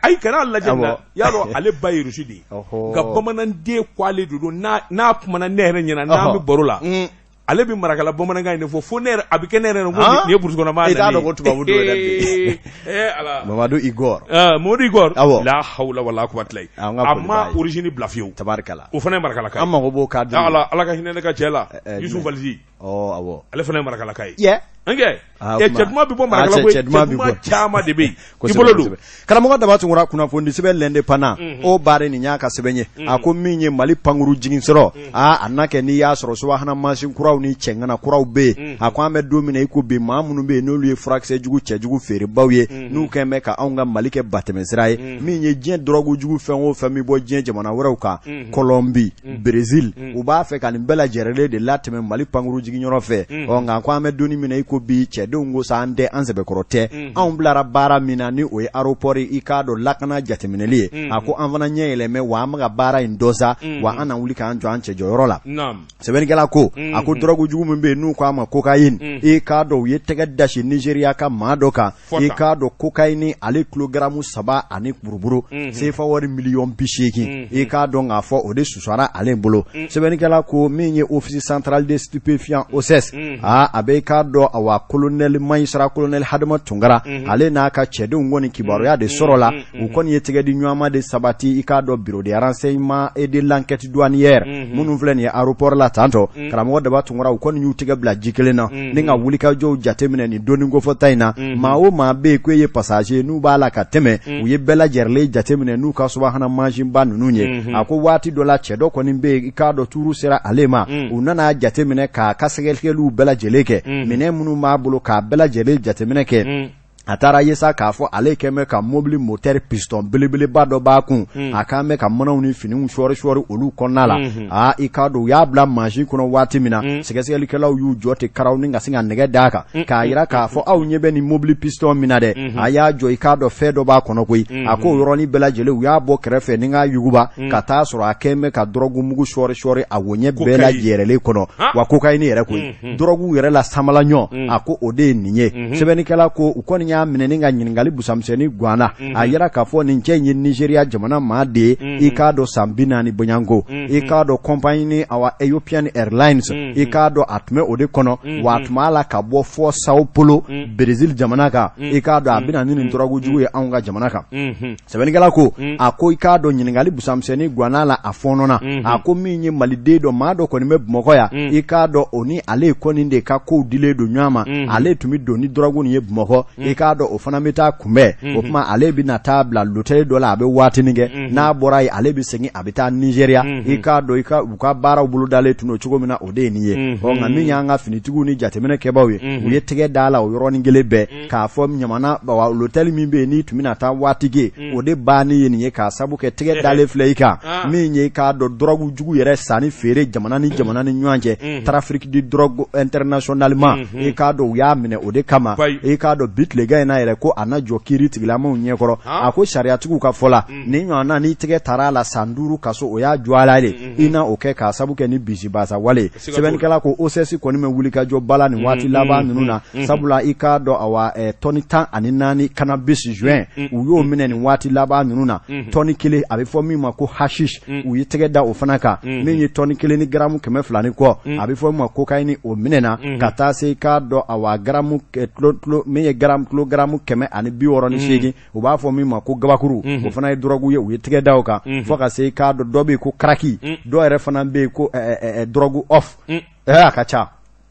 Ayi, kana lajɛ na, y'a dɔn ale ba ye russe de ye. Nka bamananden ko ale de don, n'a kumana ne yɛrɛ ɲɛna, n'an bɛ baro la, ale bɛ marakala bamanankan in de fɔ, fo ne yɛrɛ a bɛ kɛ ne yɛrɛ ko nin ye burusi kɔnɔ maa nalen ye. I t'a dɔn ko tubabu don yɛrɛ bilen. Ala. Mamadu Igor. Mamadu Igor. Awɔ. La hawla wala quwwata illa a ma origine bila fiyewu. Tabarikala. O fana ye marakalaka ye. An mago b'o cadre. Ala, Ala ka hinɛ ne ka cɛ la. Yusuf Valisi. Awɔ, ale fana ye marakalaka ye. Cɛ duman bɛ bɔ Marakala koyi, cɛ duman caman de bɛ yen, i bolo don. Karamɔgɔ Daba Tunkara, kunnafoni sɛbɛn L'Indépendant o baara nin y'a ka sɛbɛn ye. A ko min ye Mali pankuru jigin sɔrɔ, aa, a na kɛ n'i y'a sɔrɔ subahana mansin kuraw ni cɛŋana kuraw bɛ yen. A ko an bɛ don min na i ko bi, maa minnu bɛ yen n'olu ye furakisɛ jugu cɛjugu feerebaw ye, n'u kɛn bɛ ka anw ka Mali kɛ batɛmɛsira ye, min ye diɲɛ dɔrɔgu jugu fɛn o fɛn bɛ bɔ diɲɛ jamana wɛrɛw kan, Colombie, Brésil, u b'a fɛ ka nin bɛɛ lajɛrɛlen de latɛmɛ Mali pankuru jiginyɔrɔ fɛ. Ɔ nka ko an bɛ don min na i ko bi, cɛdenw ko sa an tɛ an sɛbɛkɔrɔ tɛ, anw bilara baara min na ni o ye aéroport i k'a dɔn lakana jateminɛli ye. A ko an fana ɲɛ yɛlɛmɛ wa an bɛ ka baara in dɔn sa, wa an na wuli k'an jɔ an cɛjɔyɔrɔ la. Sɛbɛnnikɛla ko, a ko dɔrɔgu jugu min bɛ yen n'u k'a ma cocaïne, i k'a dɔn u ye tɛgɛ dasi Nizeriya ka maa dɔ kan, i k'a dɔn cocaïne ale kilogaramu 3 ani buruburu, sefa wari miliyɔn 80, i k'a dɔn k'a fɔ o de susara ale bolo. Sɛbɛnnikɛla ko min ye Office central des stupéfiants OCS, aa, a bɛ i k'a dɔn awa colonel magistrat colonel Hadama Tunkara, ale n'a ka cɛdenw kɔni kibaruya de sɔrɔla, u kɔni ye tɛgɛ di ɲɔgɔnma de sabati, i k'a dɔn bureau de renseignement et de l'enquête douanière minnu filɛ nin ye aéroport la tantɔ. Karamɔgɔ Daba Tunkara, u kɔni y'u tɛgɛ bila ji kelen na ni ka wulikajɔw jateminɛ nin donni kofɔta in na. Maa o maa bɛ yen k'e ye passager n'u b'a la ka tɛmɛ, u ye bɛɛ lajɛrɛlen jateminɛ n'u ka subahana mansinba ninnu ye. A ko waati dɔ la, cɛ dɔ kɔni bɛ yen, i k'a dɔn tuuru sera ale ma, u nana jateminɛ k'a ka sɛgɛsɛgɛliw bɛɛ lajɛlen kɛ, minɛn minnu b'a bolo k'a bɛɛ lajɛlen jateminɛ kɛ. A taara ye sa k'a fɔ ale kɛn bɛ ka mobili moteur piston belebeleba dɔ b'a kun, a kan bɛ ka manaw ni finiw sɔɔri sɔɔri olu kɔnɔna la. Aa, i k'a dɔn u y'a bila mansin kɔnɔ waati min na, sɛgɛsɛgɛlikɛlaw y'u jɔ ten karaw ni ka sin ka nɛgɛ d'a kan k'a yira k'a fɔ aw ɲɛ bɛ nin mobili piston min na dɛ, a y'a jɔ, i k'a dɔn fɛn dɔ b'a kɔnɔ koyi. A ko yɔrɔnin bɛɛ lajɛlen u y'a bɔ kɛrɛfɛ ni k'a yuguba ka taa sɔrɔ a kɛn bɛ ka dɔrɔgu mugu sɔɔri sɔɔri a woɲɛ bɛɛ lajɛrɛlen kɔnɔ, wa cocaïne yɛrɛ koyi, dɔrɔgu yɛrɛ la samala ɲɔ, a ko o de ye nin ye. Sɛbɛnnikɛla ko u kɔni y'a minɛ ni ka ɲininkali busamisɛnnin ganna. A yira k'a fɔ nin cɛ in ye Nizeriya jamana maa de ye, i k'a dɔn san 40 bɔɲɔgɔnko, i k'a dɔn compagnie awa Ethiopian Airlines, i k'a dɔn a tun bɛ o de kɔnɔ, wa a tun b'a la ka bɔ fɔ Sao Paulo, Brésil jamana kan, i k'a dɔn a bɛna ni nin dɔrɔgu jugu ye anw ka jamana kan. Sɛbɛnnikɛla ko, a ko i k'a dɔn ɲininkali busamisɛnnin ganna la, a fɔɔnɔna. A ko min ye maliden dɔ, maa dɔ kɔni bɛ Bamakɔ yan, i k'a dɔn o ni ale kɔni de ka kow dilen don ɲɔgɔn ma, ale tun bɛ don ni dɔrɔgu nin ye Bamakɔ, i k'a dɔn o fana bɛ taa kunbɛn, o tuma ale bɛ na taa bila lotɛli dɔ la, a bɛ waatinin kɛ, n'a bɔra yen ale bɛ segin a bɛ taa Nizeriya. I k'a dɔn i ka u ka baaraw bolodalen tun don cogo min na, o de ye nin ye. Ɔ nka min y'an ka finitigiw ni jateminɛ kɛbaaw ye, u ye tɛgɛ d'a la o yɔrɔnin kelen bɛɛ k'a fɔ ɲamana lotɛli min bɛ yen n'i tun bɛna taa waati kɛ, o de banni ye nin ye, k'a sabu kɛ tɛgɛ dalen filɛ i kan min ye k'a dɔn dɔrɔgu jugu yɛrɛ sanni feere jamana ni jamana ni ɲɔgɔn cɛ, trafic de drogue internationalement, i k'a dɔn u y'a minɛ o de kama. I k'a dɔn bi tilegan in na yɛrɛ ko a na jɔ kiiri tigilamaw ɲɛkɔrɔ. A ko sariyatigiw ka fɔ la, nin ɲɔgɔnna n'i tɛgɛ taara a la, san 5 kaso, o y'a jɔ a la de, i na o kɛ k'a sabu kɛ ni bisibasa wale. Sɛbɛnnikɛla ko OCS kɔni bɛ wulikajɔ ba la nin waati laban ninnu na, sabula i k'a dɔn awa tɔni 14 cannabis joint u y'o minɛ nin waati laban ninnu na, tɔni 1 a bɛ fɔ min ma ko hashish, u ye tɛgɛ da o fana kan, min ye tɔni 1 ni garamu 200 ni kɔ, a bɛ fɔ min ma cocaïne, o minɛna, ka taa se i k'a dɔn awa garamu min ye garamu kilogaramu 168, u b'a fɔ min ma ko gabakuru, o fana ye dɔrɔgu ye, u ye tɛgɛ da o kan, fo ka se i k'a dɔn dɔ bɛ yen ko karaki, dɔw yɛrɛ fana bɛ yen ko dɔrɔgu off, a ka ca,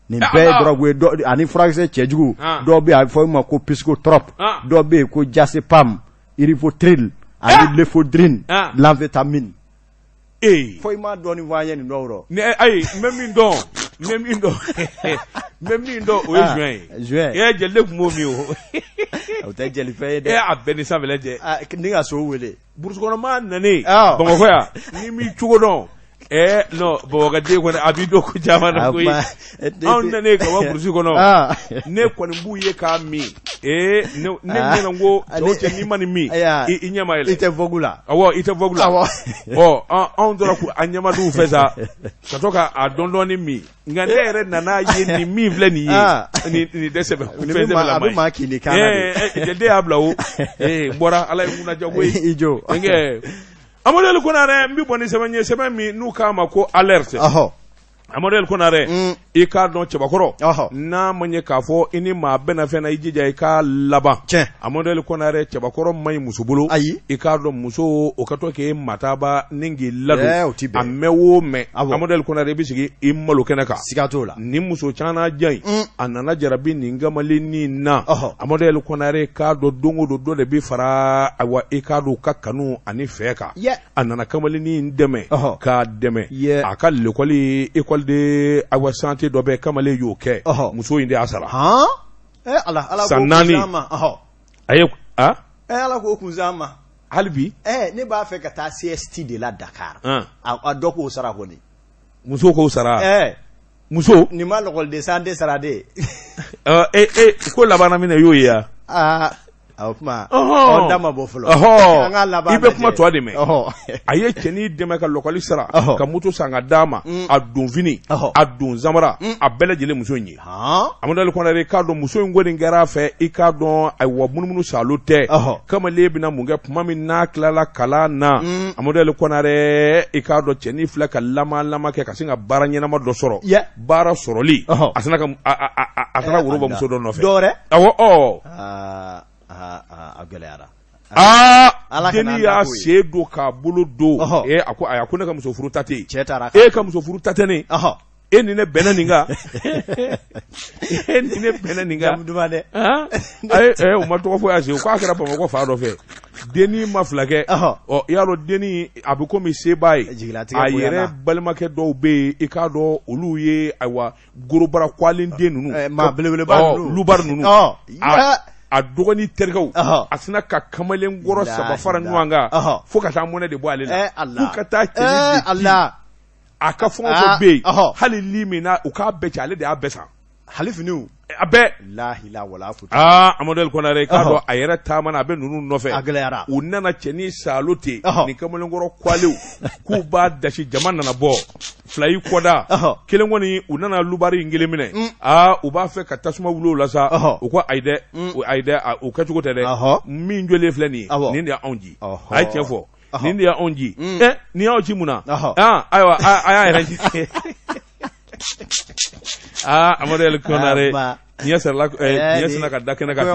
nin bɛɛ ye dɔrɔgu ye, ani furakisɛ cɛjugu dɔw bɛ yen a bɛ fɔ min ma ko psychotrope, dɔw bɛ yen ko diazépam, Rivotril ani l'éphedrine, l'amphétamine. Ee. Fo i m'a dɔɔnin fɔ an ye nin dɔw rɔ. Ni ayi, n bɛ min dɔn, n bɛ min dɔn, n bɛ min dɔn, o ye joint ye. Joint. E jeli tun b'o min o. O tɛ jelifɛn ye dɛ. E a bɛɛ ni sanfɛla cɛ. Ni ka so wele. Burusi kɔnɔ maa nanen Bamakɔ yan, n'i m'i cogo dɔn. Non, Bamakɔden kɔni a b'i dɔn ko caman na koyi. Anw nanen ka bɔ burusi kɔnɔ, ne kɔni b'u ye k'a min. Ee ne ɲɛna ko cɛ o cɛ n'i ma nin min, i ɲɛ ma yɛlɛ. I tɛ vogue la. Awɔ, i tɛ vogue la. Awɔ. Ɔ anw tora k'an ɲɛmadu fɛ sa, ka to k'a dɔɔnin dɔɔnin min. Nka ne yɛrɛ nana ye nin min filɛ nin ye, nin tɛ sɛbɛ fɛn sɛbɛlama ye. A bɛ maa kin ni kan na de. Ee den y'a bila o. Ee n bɔra Ala ye n kunnaja koyi. I jo. Amadu Konare, n bɛ bɔ ni sɛbɛn ye, sɛbɛn min n'u k'a ma ko alerte. Ɔhɔ. Amadu El Konare i k'a dɔn cɛbakɔrɔ n'a ma ɲɛ k'a fɔ i ni maa bɛnna fɛn na i jija i k'a laban Amadu El Konare cɛbakɔrɔ man ɲi muso bolo ayi i k'a dɔn muso o ka to k'e mataba ni k'i ladon a mɛn o mɛn Amadu El Konare i bɛ sigi i malo kɛnɛ kan siga t'o la ni muso caman jan in a nana jarabi nin kamalennin na Amadu El Konare k'a dɔn don o don dɔ de bɛ fara ayiwa i k'a dɔn u ka kanu ani fɛ kan a nana kamalennin dɛmɛ k'a dɛmɛ a ka lekɔli école de awa santé dɔ bɛ kamalen y'o kɛ muso in de y'a sara san 4 a ye ala k'o kun ma hali bi ne b'a fɛ ka taa CST de la Dakar a dɔ k'o sara kɔni muso k'o sara muso nin ma l'école de santé sara de ko laban min na i y'o ye wa o kuma da ma bɔ fɔlɔ i bɛ kuma tɔ de mɛn a ye cɛnin dɛmɛ ka lɔkɔli sara ka moto san ka d'a ma a donfini a don samara a bɛɛ lajɛlen muso in ye Amadu El Konare i k'a dɔn muso in kɔni kɛra a fɛ i k'a dɔn ayiwa munumunu salo tɛ kamalen bɛna mun kɛ tuma min n'a tilala kalan na Amadu El Konare i k'a dɔn cɛnin filɛ ka lama lama kɛ ka sin ka baara ɲɛnama dɔ sɔrɔ baara sɔrɔli a sina ka a taara woro bɔ muso dɔ nɔfɛ dɔwɛrɛ awɔ a gɛlɛyara aa dennin y'a sen don k'a bolo don a ko ayi ko ne ka muso furu ta tɛ yen cɛ taara e ka muso furu ta tɛ ne e ni ne bɛnna nin kan e ni ne bɛnna nin kan duman dɛ ayi u ma tɔgɔ fɔ y'a se k'a kɛra Bamakɔ fan dɔ fɛ dennin ma fila kɛ ɔ i y'a dɔn dennin a bɛ komi se b'a ye a yɛrɛ balimakɛ dɔw bɛ yen i k'a dɔn olu ye ayiwa gorobara kwalen den ninnu maa belebeleba ninnu lubari ninnu a dɔgɔnin terikɛw a sina ka kamalenkɔrɔ saba fara ɲɔgɔn kan fo ka taa mɔnɛ de bɔ ale la k'u ka taa cɛnin de ci a ka fɛn o fɛn bɛ yen hali li min na u k'a bɛɛ cɛ ale de y'a bɛɛ san hali finiw a bɛɛ lahila wala futa aa Amadu El Konare k'a dɔn a yɛrɛ taamana a bɛ ninnu nɔfɛ a gɛlɛyara u nana cɛnin saalo ten nin kamalenkɔrɔ kwalew k'u b'a dasi jama nana bɔ fila y'i kɔda kelen kɔni u nana lubari in kelen minɛ aa u b'a fɛ ka tasuma wuli o la sa u ko ayi dɛ ayi dɛ o kɛcogo tɛ dɛ min jɔlen filɛ nin ye nin de y'anw ci a ye tiɲɛ fɔ nin de y'anw ci ɛ nin y'aw ci mun na ayiwa a y'a yɛrɛ ci aa Amadu El Konare tiɲɛ sɔrɔla tiɲɛ sinna ka da kɛnɛ kan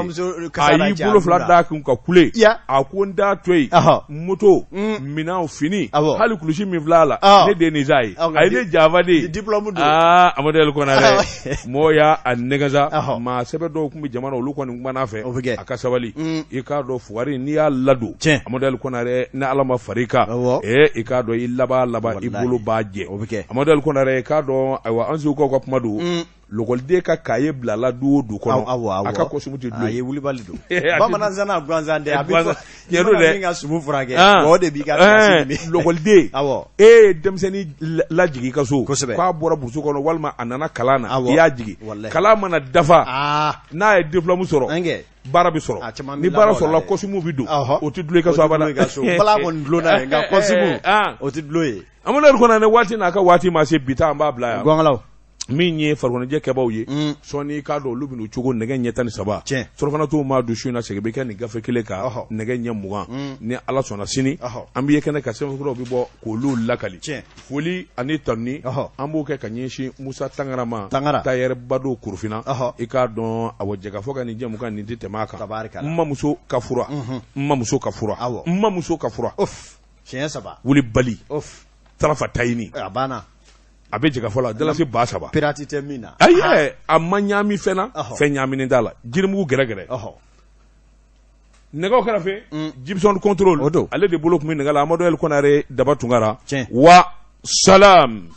ten a y'i bolo fila d'a kun ka kule a ko n t'a to yen moto minɛnw fini hali kulusi min filɛ a la ne de ye nin san ye a ye ne janfa de aa Amadu El Konare mɔgɔw y'a nɛgɛn sa maa sɛbɛ dɔw tun bɛ jama na olu kɔni kumana a fɛ a ka sabali i k'a dɔn fugari n'i y'a ladon Amadu El Konare ni Ala ma far'i kan i k'a dɔn i laban laban i bolo b'a jɛ Amadu El Konare i k'a dɔn ayiwa an segukaw ka kuma don lɔkɔliden ka kaye bilala du o du kɔnɔ a ka kɔsimu tɛ dulon ye wulibali don bamananzana gansan tɛ a bɛ tiɲɛ don dɛ min ka sumu furakɛ o de b'i ka lɔkɔliden e ye denmisɛnnin lajigin i ka so k'a bɔra burusu kɔnɔ walima a nana kalan na i y'a jigin kalan mana dafa n'a ye diplôme sɔrɔ baara bɛ sɔrɔ ni baara sɔrɔla kɔsimu bɛ don o tɛ dulon i ka so abada bala kɔni dulonna yen nka kɔsimu o tɛ dulon yen Amadu El Konare waati n'a ka waati ma se bi ta an b'a bila yan gɔngɔlaw min ye farikoloɲɛnajɛ kɛbaaw ye sɔɔni k'a dɔn olu bɛn'u cogo nɛgɛ ɲɛ 13 surɔfana t'u maa dun su in na segin bɛ kɛ nin gafe kelen kan nɛgɛ ɲɛ 20 ni Ala sɔnna sini an bɛ ye kɛnɛ kan sɛbɛnfuraw bɛ bɔ k'olu lakali foli ani tanuni an b'o kɛ ka ɲɛsin Musa Tangara ma tayɛri bado Korofina i k'a dɔn awɔ jɛkafɔ ka nin jɛmukan nin tɛ tɛmɛ a kan n mamuso ka fura n mamuso ka fura n mamuso ka fura siɲɛ saba wulibali tarafa tayini a banna a bɛ jɛkafɔ la dalasi 3000 pirati tɛ min na ayi a ma ɲaami fɛn na fɛn ɲaaminen t'a la jirimugu gɛrɛgɛrɛ nɛgɛw kɛrɛfɛ Gibson contrôle o don ale de bolo tun bɛ nɛgɛ la Amadu El Konare Daba Tunkara wa salam.